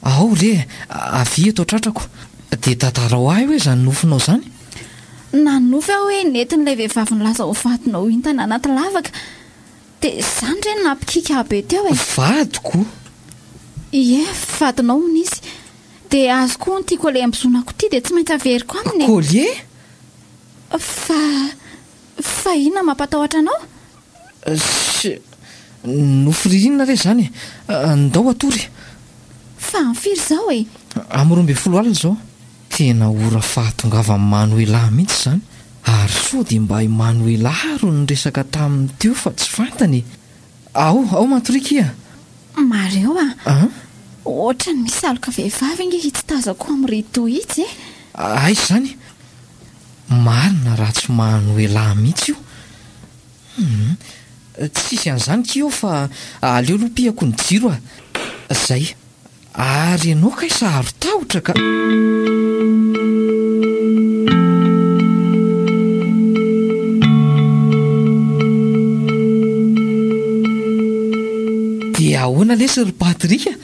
Ao re, avia eto an-tratrako, dia tantarao ahy hoe izany nofinao izany. Nanonofy aho hoe nentin'ilay vehivavy nilaza ho vadinao entana anaty lavaka, dia izany re no nampikiky ahy be teo e. Vadiko? Ie, vadinao hono izy. Dia azy koa hono ity collier ambozonako ity dia tsy maintsy averiko aminy e. Collier? Fa, fa inona mampatahotra anao? Ss, nofy ririnina re izany e! Ndao hatory e! Fa amin'ny firy izao e? Amin'ny 12 alina izao. Tena ora fahatongavan'i Manoela mihitsy izany. Ary soa dia mba i Manoela ro niresaka taminy teo fa tsy fantany e! Ao, ao matoria kia! Mario a! An? Ohatran'ny misy aloka vehivavy ange itsy tazako amin'ny rideau itsy e! Aiza izany? Marina raha tsy Manoela mihitsy io. Humm. Tsisy an'izany ki eo fa aleo aloha pihako ny jiro a. Zay. Ary ianao kay saro-tahotra ka. Dia. lesy ry Patrick a!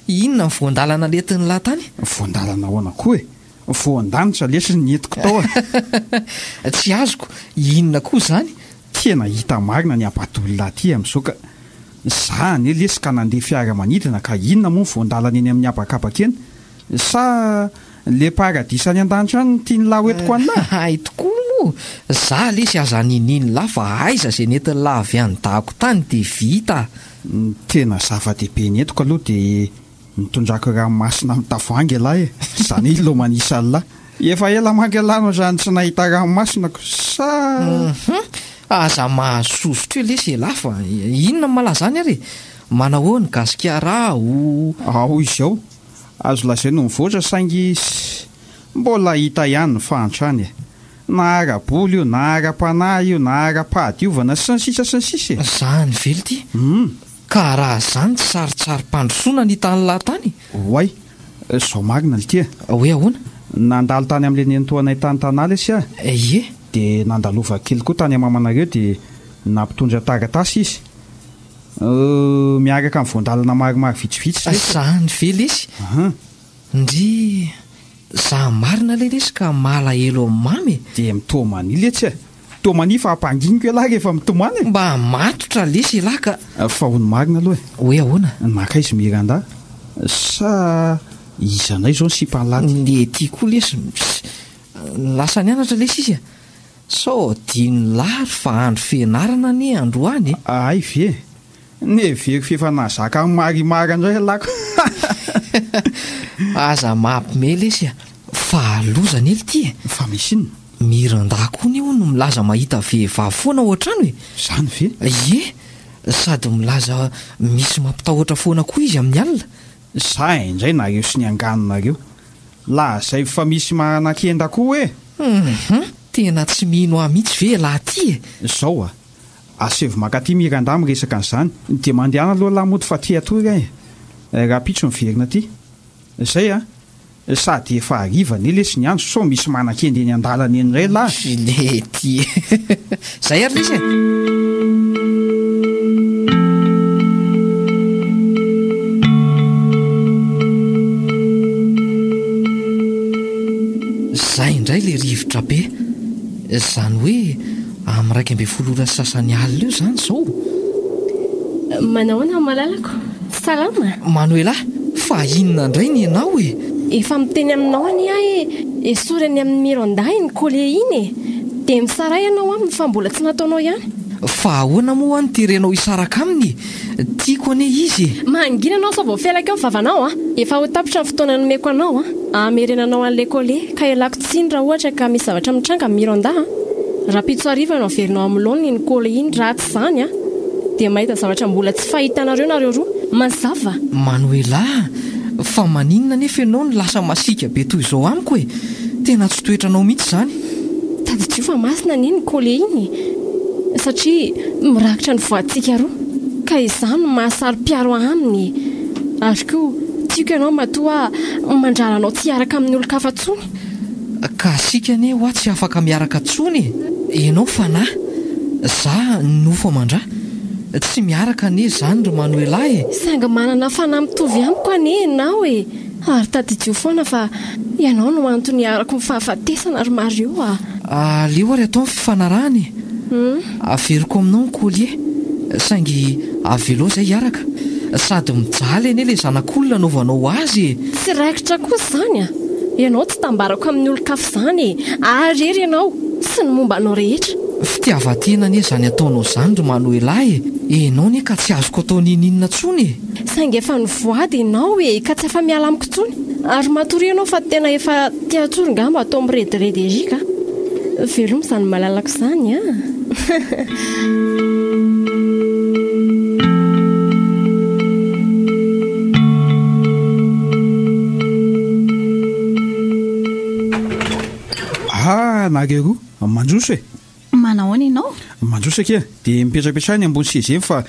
Inona ny voan-dalana nentin'lah tany? Voan-dalana ahoana koa e? Voan-danitra lesy ny nentiko tao a! Tsy azoko, inona koa izany? Tena hita marina ny habadoin'lah ty amin'izao ka! Za anie lesy ka nandeha fiaramanidina ka inona moa ny voan-dalana eny amin'ny habakabaka eny? Sa le paradisa any an-danitra any no tian'lah ho entiko any lah? Hay tokoa moa! Za lesy aza ninian'lah fa aiza ze nentin'lah avy any Dago tany de vita! Ny tena zava-dehibe nentiko aloha dia nitondrako ranomasina amin'ny tavoahangy ialahy e! Izany hoe hilomanisa an'lah. Efa ela manko ialahy no zany tsy nahita ranomasina ko! Sa. Hum! Aza mahasosotra eo lesy ialahy fa inona no malaza any ary e! Manahoana Gasikara o! Ao izy ao. Azo lazaina ho mivoatra saingy mbola hita ihany ny fahantrany e! Na ara-bola io, na ara-panahy io, na ara-pahadiovana sy ny sisa sy ny sisa e! Zany ve lty? Hum! Ka raha zany tsy sarintsarim-pandrosoana ny hitan'lah tany? Oay! Zao marina lty e! Hoe ahoana? Nandalo tany amin'ilay nenitoanay tany Tanà lesy aho. Ie. Dia nandalovako kely koa tany amamanareo dia nampitondra taratasy izy. Euh, miaraka amin'ny voan-dalana maromaro vitsivitsy lesy. Zany ve lesy? Ahan. Ndry, za marina le lesy ka malahelo amin'i Mamy e. Dia mitomania letsy e. Tomania fa ampanginiko ialahy rehefa mitomany e. Mba matotra lesy ialahy ka. Fa hono marina aloha e. Hoe ahoana? Nankaiza i Miranda? Sa iza ndray izao ny sipan'i lahy ty? Nety koa lesy, lasa nianatra lesy izy a. Sao adinon'lah ary fa andro fianarana anie androany e! Hay ve? Neveriko f'efa nahazaka an'i Marimar indray ialahy ko! Aza mampime lesy a! Fa loza anie lty e! Fa misy inona? Miranda koa anie hono milaza mahita vehivavy foana ao an-trano e! Izany ve? Ie! Sady milaza misy mampitahotra foana koa izy amin'ny alina. Za indray nareo sy ny anganonareo. Lazaivo fa misy manakenda koa e! Hum! Tena tsy mino ahy mihitsy ve ialahy ty e? Zao a! Asaivo mankaty Miranda miresaka an'izany dia mandehana aloha lahy mody fa te hatory aho e! Rahampitso miverina aty. Zay a! Sady efa hariva anie lesy ny andro sao misy manakenda eny an-dalana eny indray lahy. Lety e! Zay ary lesy e! Zay indray le rivotra be. Zany hoe amin'ny 11 ora sy sasany alina eo zany zao. Manahoana malalako? Salama? Manuela, fa inona indray ny ianao e? Efa miteny aminao anie aho e, esory any amin'i Miranda iny collier iny e! Dia misaraha ianao aminy fa mbola tsy nataonao ihany. Fa ahoana moa aho no terenao hisaraka aminy e? Tiako anie izy e! Mangina ianao sao voafelaka eo ny vavanao a! Efa ho tapitra ny fotoana nomeko anao a! Hamerenanao an'ilay collier ka ialako tsiny raha ohatra ka misy zavatra mitranga amin'i Miranda a! Rahampitso hariva no averinao amin'ny laoniny iny collier iny raha tsy izany a! Dia mahita zavatra mbola tsy fahitanareo nareo roa. Mazava! Manuela a! Fa maninona anefa ianao no lasa masiaka be toy izao amiko e? Tena tsy toetranao mihitsy izany. Tadidio fa masina anie ny collier iny e! Satria mirakitra ny voadintsika roa. Ka izaho no maha saro-piaro ahy aminy e! Ary koa tiako ianao matoa aho mandrara anao tsy hiaraka amin'ny olon-kafa intsony. Ka isika anie hoa tsy afaka miaraka tsony e! Ianao fanahy, za nofo aman-dra. Tsy miaraka anie zany ry Manuela e! Saingy manana fanahy mitovy amiko anie ianao e! Ary tadidio foana fa ianao no antony iharako ny fahafatesana ry Mario a! Aleo ary atao ny fifanarahana e! Averiko aminao ny collier, saingy avelao izay hiaraka. Sady mijaly anie ilay zanak'olona anaovanao azy e! Tsy raikitra kosa izany a! Ianao tsy tambarako amin'ny olon-kafa izany e! Ary ery ianao sy ny momba anao rehetra. Fitiavan-tena anie izany ataonao izany ry Manoela e! Ianao anie ka tsy azoko atao n'inon'inona intsony e! Saingy efa nivoady ianao e! Ka tsy afa-miala amiko intsony. Ary matoria ianao fa tena efa te hatory ngamba atao mirediredy ery ka! Veloma izany malalako izany a! Ah, nareo roa, mandroso e! Manahoana ianao? Mandroso akia, dia mipetrapetraha eny ambony seza eny fa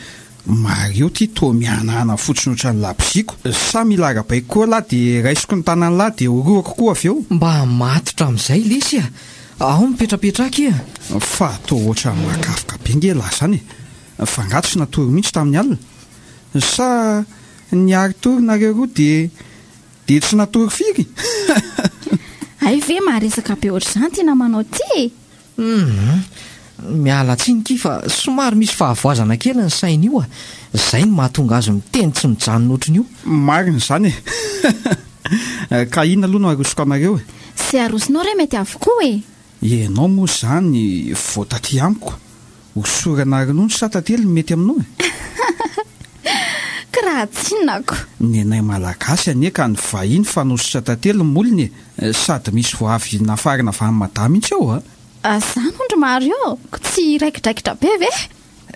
Mario ty toa mihanahana fotsiny ohatran'ny laboziako. Sa mila arabaiko koa lahy dia raisiko ny tanan'lahy dia orohako koa avy eo? Mba matotra amin'izay lesy a! Ao mipetrapetraha akia! Fa toa ohatran'ny makafoka be nge lahy zany e! Fa nga tsy natory mihitsy tamin'ny alina? Sa. Niari-tory nareo roa dia dia tsy natory firy? Hay ve maharesaka be ohatr'izany ity namanao ity e! Humm. Miala tsiny ki fa somary misy fahavoazana kely ny sainy io a! Zay no mahatonga azy miteny tsy mijanona ohatrin'io. Marina izany e! Ka inona aloha no arosoko anareo e? Ze arosonao re mety avokoa e! Ianao moa izany vao taty amiko, hosorana ronono sa tantely no mety aminao e? Kiraha tsinona ko! Ny anay Malagasy anie ka ny vahiny fanosotra tantely ny molony e! Sady misy vao avy nafarana avy any Mada mihitsy ao a! Zany hono ry Mario ko tsy raikidraikitra be ve?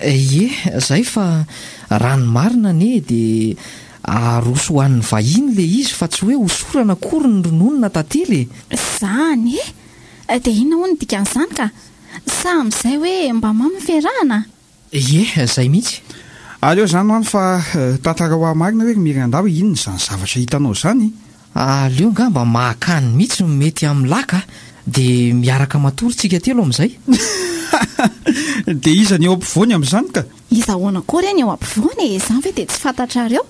Ie, zay fa raha ny marina anie dia aroso ho an'ny vahiny le izy fa tsy hoe hosorana akory ny ronono na tantely e! Zany e! Dia inona hono ny dikan'izany ka? Sa amin'izay hoe mba mamy ny fiarahana? Ie, zay mihitsy. Aleo zany hoany fa tantarao ahy marina hoe ry Miranda hoe inona izany zavatra hitanao izany? Aleo ngamba mahakany mihitsy no mety amin'ny laka dia miaraka matory tsika telo amin'izay. Dia iza ny eo ampovoany amin'izany ka? Iza ahoana koa re ny eo ampovoany e? Izany ve dia tsy fantatrareo?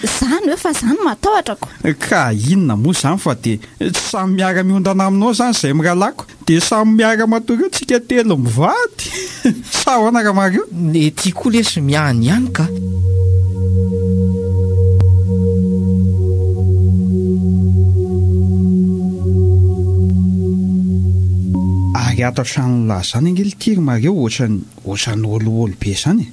Zany hoe fa za no matahotra ko. Ka inona moa izany fa dia tsy samy miara-miondana aminao izany izay miralako dia samy miara-matory eo tsika telo mivady! Sa ahoana ra Mario? Ety koa lesy miany ihany ka. Ary ato an-tranon'lah zany ange lty ry Mario ohatran'ny ohatran'ny hôlihôly be zany e!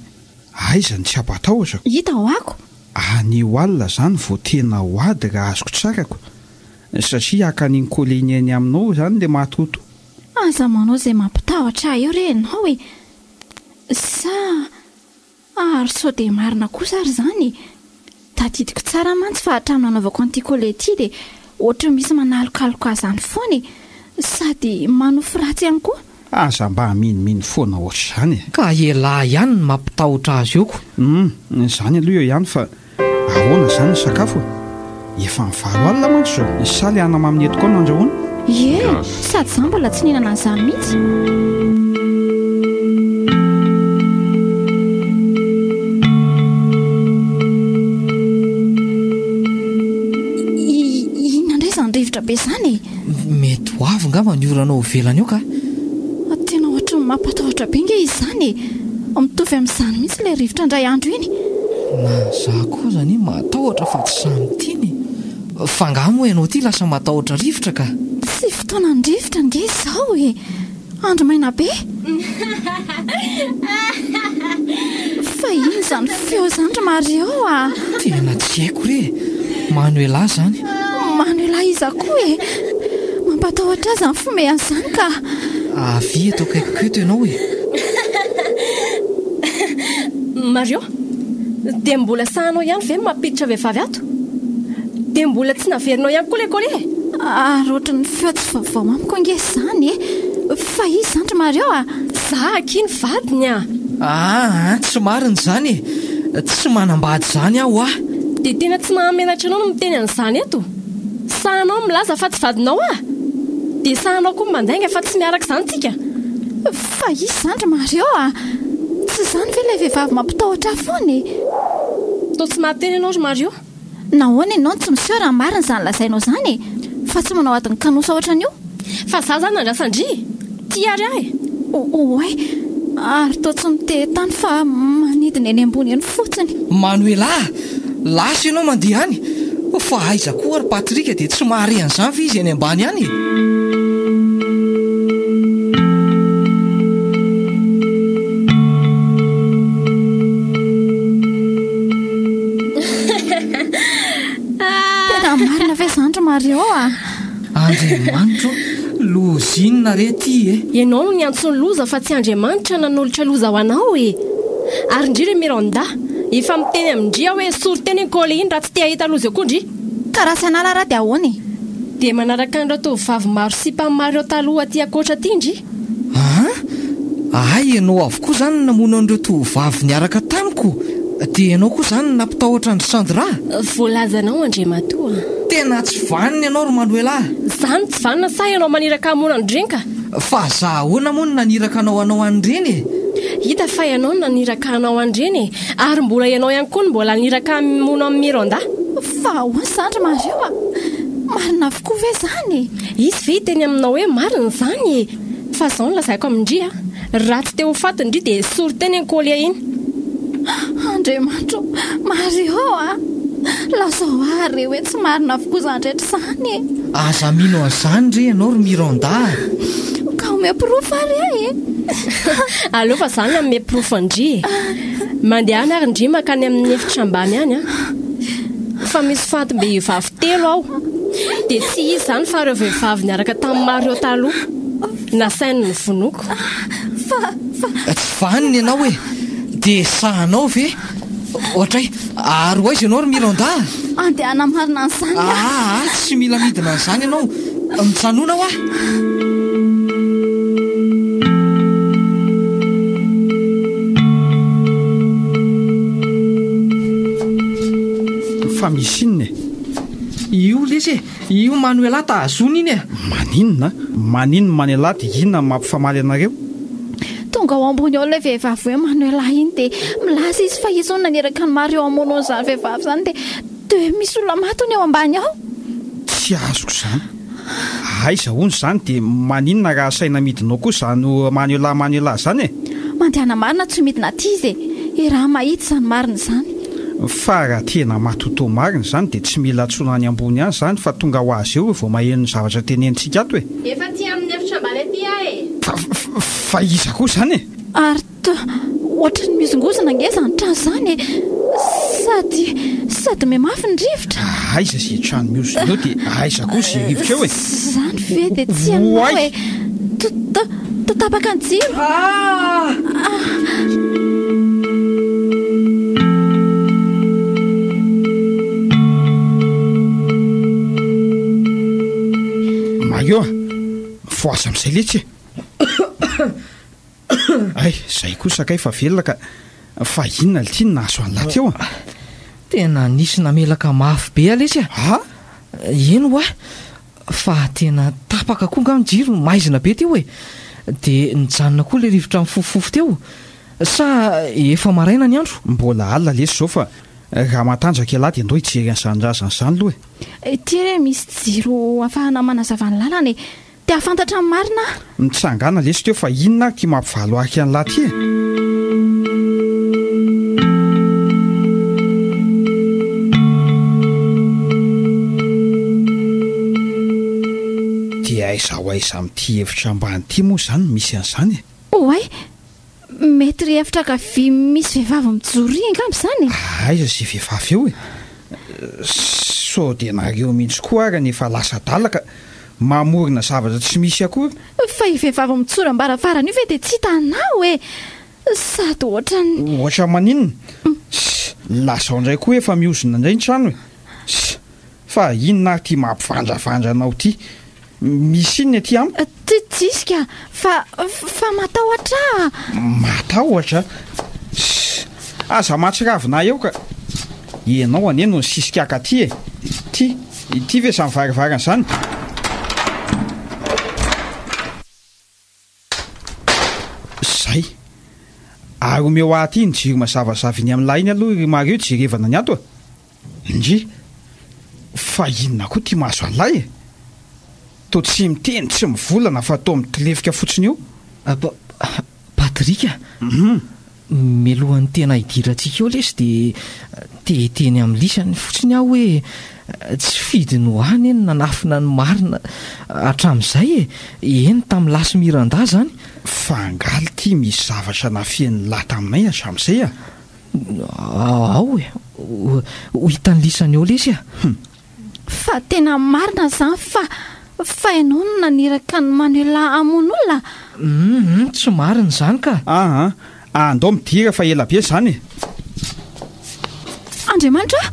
Aiza no tsy hampatahotra ko! Hita ho'ako! Anio alina zany vao tena ho ady raha azoko tsarako satria haka an'iny colis iny eny aminao zany le matotoa. Aza manao izay mampitahotra ahy eo re ianao e! Sa ary sao dia marina kosa ary izany e? Tadidiko tsara mantsy fa hatramin'ny nanaovako an'ity collet ity dia ohatry ny misy manalokaloka ahy izany foana e! Sady manofy ratsy ihany koa. Aza mba minomino foana ohatr'izany e! Ka elah ihany no mampitahotra azy eo ko! Hum, izany aloha eo ihany fa Ahoana izany ny sakafo e? Efa ny valo alina mantsy izao. Sa ilay anamamy eto koa no andrahoina? Ie, sady izaho mbola tsy nihinana an'izany mihitsy. Inona indray izany rivotra be izany e? Mety ho avy ngamba ny orana ao ivelany ao ka. Tena ohatry ny mampatahotra be nge izany e! Mitovy amin'izany mihitsy ilay rivotra indray andro iny. Na za koa aza anie matahotra fa tsy sahy miteny e! Fa angaha moa ianao ity lasa matahotra rivotra ka? Tsy fotoanan'ny rivotra ange izao e! Andro maina be! Fa inona izany feo izany ry Mario a! Tena tsy haiko re e! Manuela izany. Manuela iza koa e! Mampatahotra ahy izany fomehana izany ka! Avia eto akaikiko eto ianao e! Mario, dia mbola sahanao ihany ve ny mampiditra vehivavy ato? Dia mbola tsy naverinao ihany koa ilay colis e? Ary ohatry ny feo tsy vaovao amiko ange izany e! Fa iza izany ry Mario a? Za akia ny vadiny a! Aa, tsy marina izany e! Tsy manambady izany aho a! Dia tena tsy mahamenatra anao ny miteny an'izany eto? Sahanao milaza fa tsy vadinao aho? Dia sahanao koa mandainga fa tsy miaraka izany tsika? Fa iza izany ry Mario a! Tsy izany ve ilay vehivavy mampitahotra ahy foana e? Toa tsy mahateny ianao ry Mario. Nahoana ianao no tsy miseho raha marina izany lazainao izany e? Fa tsy manao adin'ny kanosa ohatran'io? Fa za zany nandrasan-dry! Tia ary ahy e! Oay! Ary toa tsy mitehin-tany fa manidina eny ambony eny fotsiny. Manuela a! Lasa ianao mandeha any! Fa aiza koa ry Patrick dia tsy mahare an'izany ve izy any ambany any e? Tena marina ve izany ry Mario a? Andriamanitra ô! Loza inona re ity e? Ianao no niantso ny loza fa tsy Andriamanitra nanolotra loza ho anao e! Ary ndry ry Miranda, efa miteny amin-dry aho hoe esory teny iny colle iny raha tsy te hahita loza eo koa ndry! Ka raha tsy hanala ara dia ahoana e? Dia manaraka an'ireo tovovavy maro sipa Mario taloha aty ankoatra aty ndry! An! Hay ianao avokoa izany no namono an'ireo tovovavy niaraka tamiko? Dia ianao koa izany no nampitahotra an-dry Sandra? Voalazanao Andriamatoa a! Tena tsy vanona ianao ry Manuela a! Za no tsy vanona sa ianao maniraka hamono an'ireny ka? Fa za ahoana moa no naniraka anao hanao an'ireny e? Hita fa ianao no naniraka hanao an'ireny e! Ary mbola ianao ihany koa no mbola haniraka hamono an'i Miranda. Fa ahoana izany ry Mario a? Marina avokoa ve izany e? Hisy ve hiteny aminao hoe marina izany e? Fa izao no lazaiko amin-dry a! Raha tsy te ho faty ndry dia esory teny iny collier iny. Andriamanitra ô! Mario a! Lazao ahy re hoe tsy marina avokoa izany rehetra izany e! Aza mino an'izany re ianao ry Miranda a! Ka omeo porofo ary ahy e! Aleo fa za no hanome porofo an-dry e! Mandehana ary ndry mankany amin'ny efitra ambany any an! Fa misy fatim-behivavy telo ao. Dia tsy iza izany fa ireo vehivavy niaraka tamin'i Mario taloha. Nasainy novonoiko. Fa, fa. Tsy vanona ianao e! Dia sahanao ve? Ohatray, ary ho aiza ianao ry Miranda a? Andeha hanamarina an'izany aho. Aa, tsy mila midina an'izany ianao. Mijanona hoa! Fa misy inona e? Io lesy e! Io Manuela tahazona iny e! Maninona? Maninona Manuela dia inona no mampifamaly anareo? Tonga ao ambony ao ilay vehivavy hoe Manuela iny dia milaza izy fa izy hono naniraka an'i Mario hamono an'izany vehivavy izany dia dia misy olona maty hono eo ambany ao. Tsy azoko izany. Aiza hono izany dia maninona raha asaina midina ao koa izany Manuela Manuela izany e? Mandehana marina tsy midina aty izy e! E raha mahita izany marina izany. Fa raha tena matotoa marina izany dia tsy mila antsoina any ambony any izany fa tonga ho azy eo vao maheno ny zavatra tenenintsika ato e! Efa aty amin'ny efitra ambany aty aho e! Fa fa iza koa izany e? Ary to ohatry ny mihozongozona ange izany trano izany e! Sady sady mihamafy ny rivotra. Aiza izay trano mihozona eo dia aiza koa izay rivotra eo e? Izany ve dia tsy ianao e? To to to tapaka ny jiro. Ah! Mario a! Mifohaza amin'izay letsy e! Hay, zay kosa kay fa velona ka. Fa inona lty no nahazo an'lah teo a? Tena nisy namelaka mafy be ah lesy a! A? Eny hoa, fa tena tapaka koa nga ny jiro, maizina be teo e! Dia nijanona koa ilay rivotra nifofofofo teo. Sa efa maraina ny andro? Mbola alina lesy izao fa raha matanjaka ialahy dia ndao hijery an'izany razana izany aloha e! Ity re misy jiro ahafahana manazava ny lalana e! Te hahafantatra ny marina aho. Mitsangàna lesy teo fa inona ary ty mampivalo ahy an'lah ty e? Dia aiza ho aiza amin'ity efitra ambany ity moa izany no misy an'izany e? Oay! Mety ry efitra ankavia misy vehivavy mijoro ry angamba izany e! Aiza izay vehivavy eo e? Sao dia nareo mihitsy koa ary no efa lasa adala ka mamorona zavatra tsy misy akory? Fa io vehivavy mijoro am-baravarana io ve dia tsy hitanao e! Sady ohatran'ny. Ohatran'ny maninona? Lazao indray koa efa mihozona indray ny trano e! Fa inona ary ity mampivandravandra anao ity? Misy inona ety amiko? Tsy tsisy ka, fa, fa matahotra aho. Matahotra? Ssss, aza mahatsiravina ahy eo ka. Ianao anie no nisisika haka aty e. Ity, ity ve izany varavarana izany? Zay. Ary omeo ahy aty ny jiro mazavazava iny amin'ilay iny aloha ry Mario jerevana ny ato a! Ndry! Fa inona koa ity mahazo an'ilay e? Toa tsy miteny tsy mivolana fa toa mitolefika fotsiny eo. Patrick a! Mialohan'ny tena hidirantsika eo lesy dia te hiteny amin'i lisany fotsiny aho hoe tsy fidiny ho ahy anie ny nanafina ny marina hatramin'izay e! Eny tamin'i Lasy Miranda izany. Fa angaha lty misy zavatra nafenin'i lahy taminay hatramin'izay a? Ao e! Ho hitan'i lisany eo lesy a! Hum. Fa tena marina izany fa fa ianao no naniraka an'i Manuela hamono olona? Humm tsy marina izany ka! Aa andao midira fa ela be izany e! Andriamanitra a!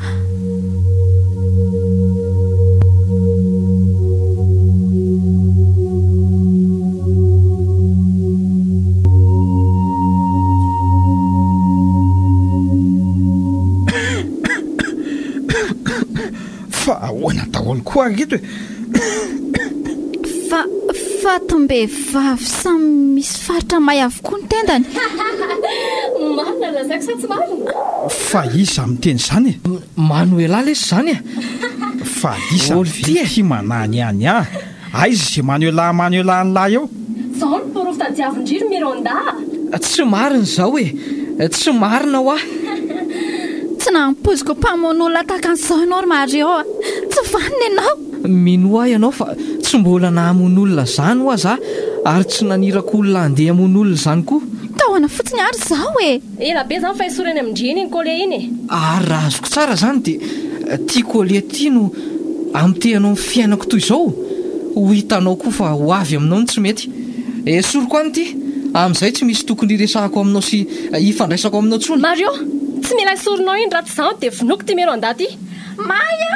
Fa ahoana daholo koa ary ireto e? Fa, Fatim-behivavy samy misy faritra may avokoa ny tendany. Marina ny lazaiko sa tsy marina? Fa iza miteny izany e? Manuela lesy izany e! Fa iza ve ity manany any ahy? Aiza izay Manuela Manuela an'lah eo? Zao ny porofo tadiavin-dry ry Miranda a! Tsy marina izao e! Tsy marina hoa! Tsy nampoiziko mpamono olona tahaka an'izao ianao ry Mario a! Tsy vanona ianao! Minoa ahy ianao fa tsy mbola nahamono olona izany hoa za ary tsy naniraka olona handeha hamono olona izany koa. Tahoana fotsiny ary izao e! Ela be zany fa esory any amin-dry iny iny collier iny e! Ary raha azoko tsara izany dia ity collier ity no amotehanao ny fiainako toy izao? Ho hitanao koa fa ho avy aminao ny tsy mety. Esoriko any ity, amin'izay tsy misy tokony hiresahako aminao sy hifandraisako aminao intsony. Mario, tsy mila esorinao iny raha tsy izaho dia vonoiko ity Miranda ity. May a!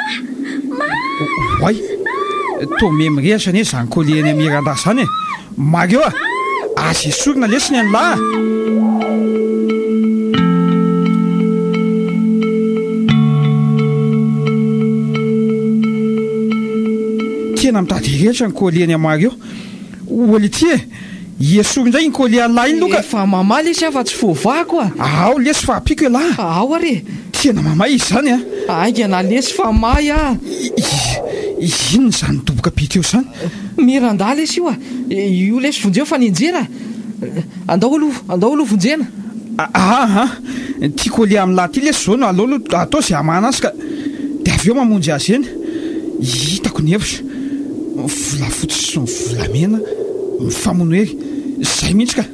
May! Oay! Toa miha mirehatra anie izany collier an'i Miranda izany e! Mario a! Aza esorina lesy ny an'lah a! Tena mitady hirehitra ny collier an'i Mario. Oly ity e! Esory indray iny collier an'lah iny loka. Efa mamaly lesy aho fa tsy voavahako a! Ao lesy fa ampiako elah a! Ao ary e! Tena mamay izy izany a! Haingana lesy fa may a! Inona izany doboka be teo izany? Miranda lesy io a! Io lesy vonjeo fa nianjera a! Andao aloha, andao aloha vonjena! Aa! Ty collier amin'lah ty lesy zao no aleo aloha atao ze hamahana azy ka! De avy eo mamonjy azy eny! Hitako ny hevitra! Ny volafotsy sy ny volamena mifamono hery! Zay mihitsy ka!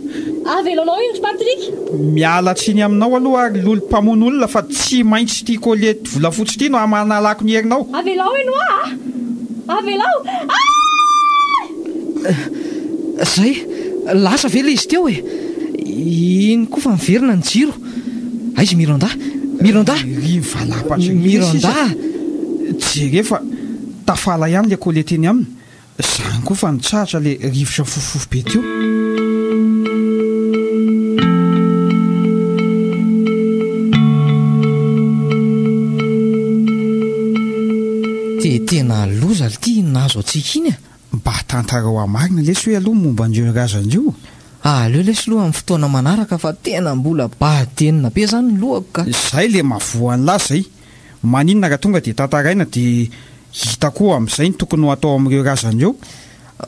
Avelanao iny ry Patrick! Miala tsiny aminao aloha ary lolo mpamono olona fa tsy maintsy ity collier volafotsy ity no hamanalako ny herinao! Avelao eny hoa a! Avelao! Aay! Zay, lasa ve ilay izy teo e? Iny koa fa miverina ny jiro. Aiza i Miranda? Miranda! Ry mivalapatra ry Miranda! Jereo fa tafala ihany ilay collier teny aminy. Zany koa fa nitsahatra ilay rivotra nifofofofo be teo. Dia tena loza lty iny nahazo antsika iny a! Mba tantarao ahy marina lesy hoe aloha ny momba an'ireo razana ireo. Aleo lesy loha amin'ny fotoana manaraka fa tena mbola badenina be zany ny lohako ka. Zay le mahavoa an'lah zay. Maninona raha tonga dia tantaraina dia hita koa amin'izay ny tokony ho atao amin'ireo razana ireo.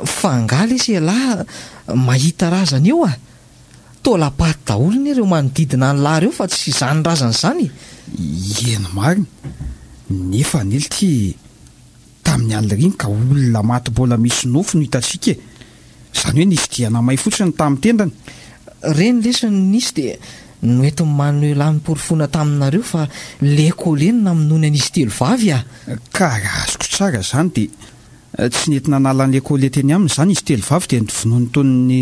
Fa angaha lesy ialahy mahita razana eo a! Taolam-paty daholo anie ireo manodidina an'lah ireo fa tsy izany razana izany e! Eny marina, nefa anie lty tamin'ny alina iny ka olona maty mbola misy nofo no hitantsika e! Izany hoe nisy diana may fotsiny tamin'ny tendany. Reny lesy no nisy dia noentin'i Manuela noporofoina taminareo fa le colle no namonoany an'izy telovavy a! Ka raha azoko tsara izany dia tsy nety nanala an'le colle teny aminy izany izy telovavy dia novonoiny toy ny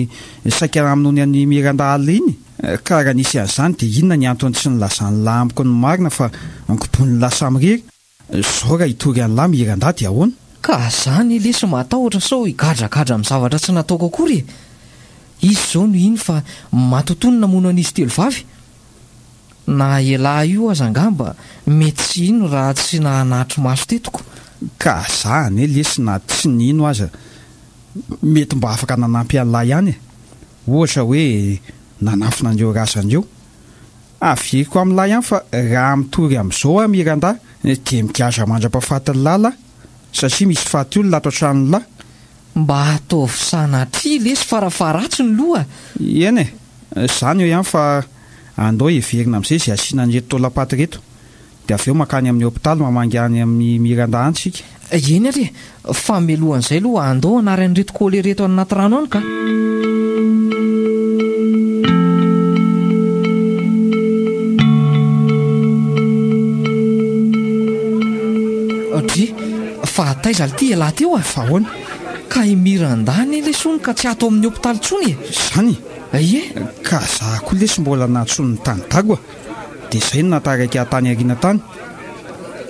saika hamonoany an'i Miranda alina iny? Ka raha nisy an'izany dia inona ny antony tsy nilazan'lah amiko ny marina fa nkobonin'lah samirery? Zao raha hitory an'lah Miranda dia ahoana? Ka za anie lesy matahotra sao higadragadra amin'ny zavatra tsy nataoko akory e! Izy izao no hino fa matotoa no namono an'izy telovavy? Na elah io aza angamba mety tsy hino raha tsy nahanatri-maso tetoko. Ka za anie lesy na tsy nino aza mety mba afaka nanampy an'lah ihany e! Ohatra hoe nanafina an'ireo razana ireo. Averiko amin'lah ihany fa raha mitory amin'izao aho Miranda dia migadra mandra-pahafatin'ny lala satria misy faty olona ato an-tranon'lah. Mba ataovy sanatria lesy farafaharatsy ny loha. Eny e, zany eo ihany fa andao heverina amin'izay izay asiana an'ireto taolam-paty ireto dia avy eo mankany amin'ny hopitaly mamangy any amin'i Miranda any isika. Eny ary e, fa mialohan'izay aloha andao hanary an'ireto colis ireto any anaty rano any ka. Dry, fa taiza lty ialahy teo a? Fa ahoana? Ka i Miranda anie lesy hono ka tsy ato amin'ny hopitaly intsony e! Izany? Ie. Ka za koa lesy mbola nantsoin'ny tany Dago a! Dia izay no nahataraiky ahy tany aoriana tany.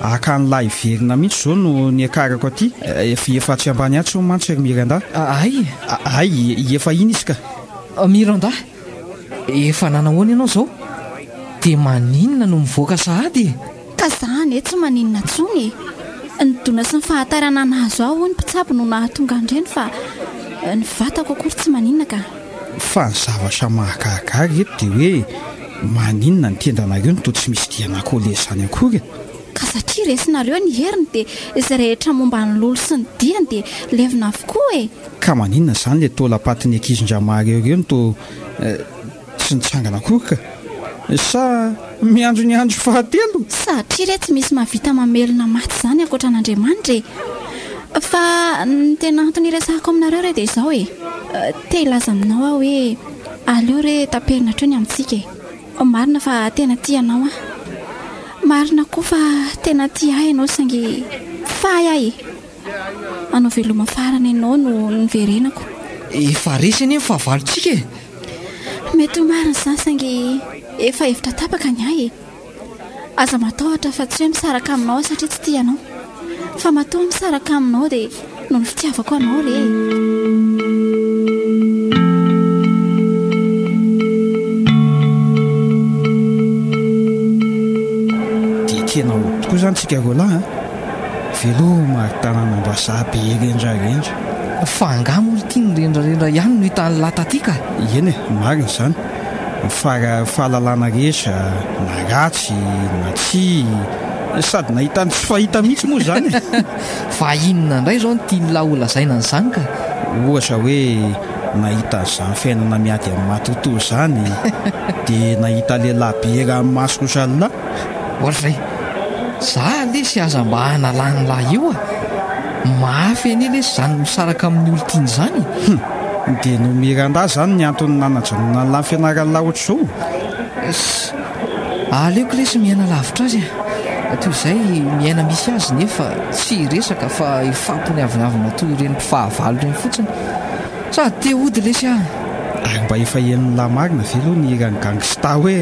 Haka an'lah hiverina mihitsy izao no niakarako aty. Efa atsy ambany atsy hono mantsy ry Miranda. Hay! Hay, efa iny izy ka. Miranda, efa nanahoana ianao izao? Dia maninona no mivoaka sahady e? Ka za anie tsy maninona intsony e! Ny dona sy ny fahatairana nahazo ahy hoy ny mpitsabo no nahatonga an'ireny fa. Ny vatako akory tsy maninona ka. Fa ny zavatra mahagaga eto dia hoe maninona ny tendanareo no toa tsy misy diana collet izany akory e? Ka satria resinareo ny heriny dia izay rehetra momba ny lolo sy ny diany dia levona avokoa e! Ka maninona izany ilay taolam-patin'ny ankizindramareo ireo no toa tsy nitsangana akory ka? Sa miandry ny andro fahatelo? Satria re tsy misy mahavita mamelona maty izany ankoatra an'Andriamanitra e! Fa ny tena antony iresahako aminareo re dia izao e! Te hilaza aminao aho hoe aleo re taperina hatreo ny amintsika e! Marina fa tena tia anao aho. Marina koa fa tena tia ahy ianao saingy fahy aho e! Hanao veloma farany anao no niverenako. Efa resy anie ny fahavalontsika e! Mety ho marina izany saingy efa hevitra tapaka ny ahy e! Aza matahotra fa tsy hoe misaraka aminao aho satria tsy tia anao. Fa matoa misaraka aminao dia noho ny fitiavako anao re e! Dia tena hody tokoa izany tsika roalahy an! Veloma ry tanànam-bazaha be rendrarendra. Fa angaha moa ity ny rendrarendra ihany no hitan'lah taty ka? Eny e, marina izany. Fa raha fahalalana rehetra, na ratsy na tsia, sady nahita ny tsy fahita mihitsy moa izany e! Fa inona indray izao no tian'lah ho lazaina an'izany ka? Ohatra hoe nahita an'izany fiainana miady amin'ny matotoa izany, dia nahita lehilahy be ranomaso ohatran'lah. Ohatrizay. Za lesy aza mba analan'lah io a! Mafy anie lesy zany misaraka amin'ny olon-tiana izany e! Hum! Dia noho Miranda zany ny antony nanajanonan'lah ny fianaran'lah ohatr'izao? Ss! Aleoko lesy miaina lavitra azy a! Toy izay miaina misy azy nefa tsy hiresaka fa hifampiniavinavina toy ireny mpifahavalo ireny fotsiny. Sady te hody lesy aho. Ary mba efa henon'lah marina ve aloha ny hiran'i Gangsta hoe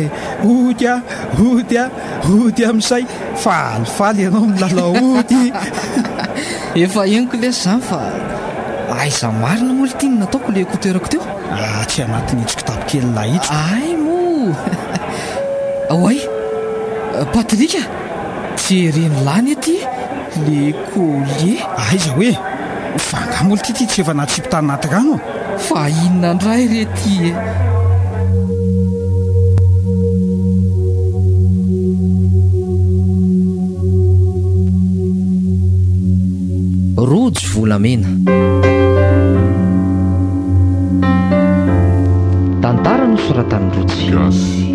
hody ah, hody ah, hody amin'izay falifaly ianao milalao hody. Efa henoko lesy izany fa aiza marina moa lty no nataoko le écouteur-ko teo? Atsy anatin'itsy kitapo kelin'lah itsy. Ay moa! Oay! Patrick a! Jeren'lah anie ty le collier. Aiza hoe? Fa angaha moa lty ty tsy efa natsipy tanaty rano? Fa inona ndray re ty e? Rojo volamena. Tantara nosoratan'i Rojo. Gasy.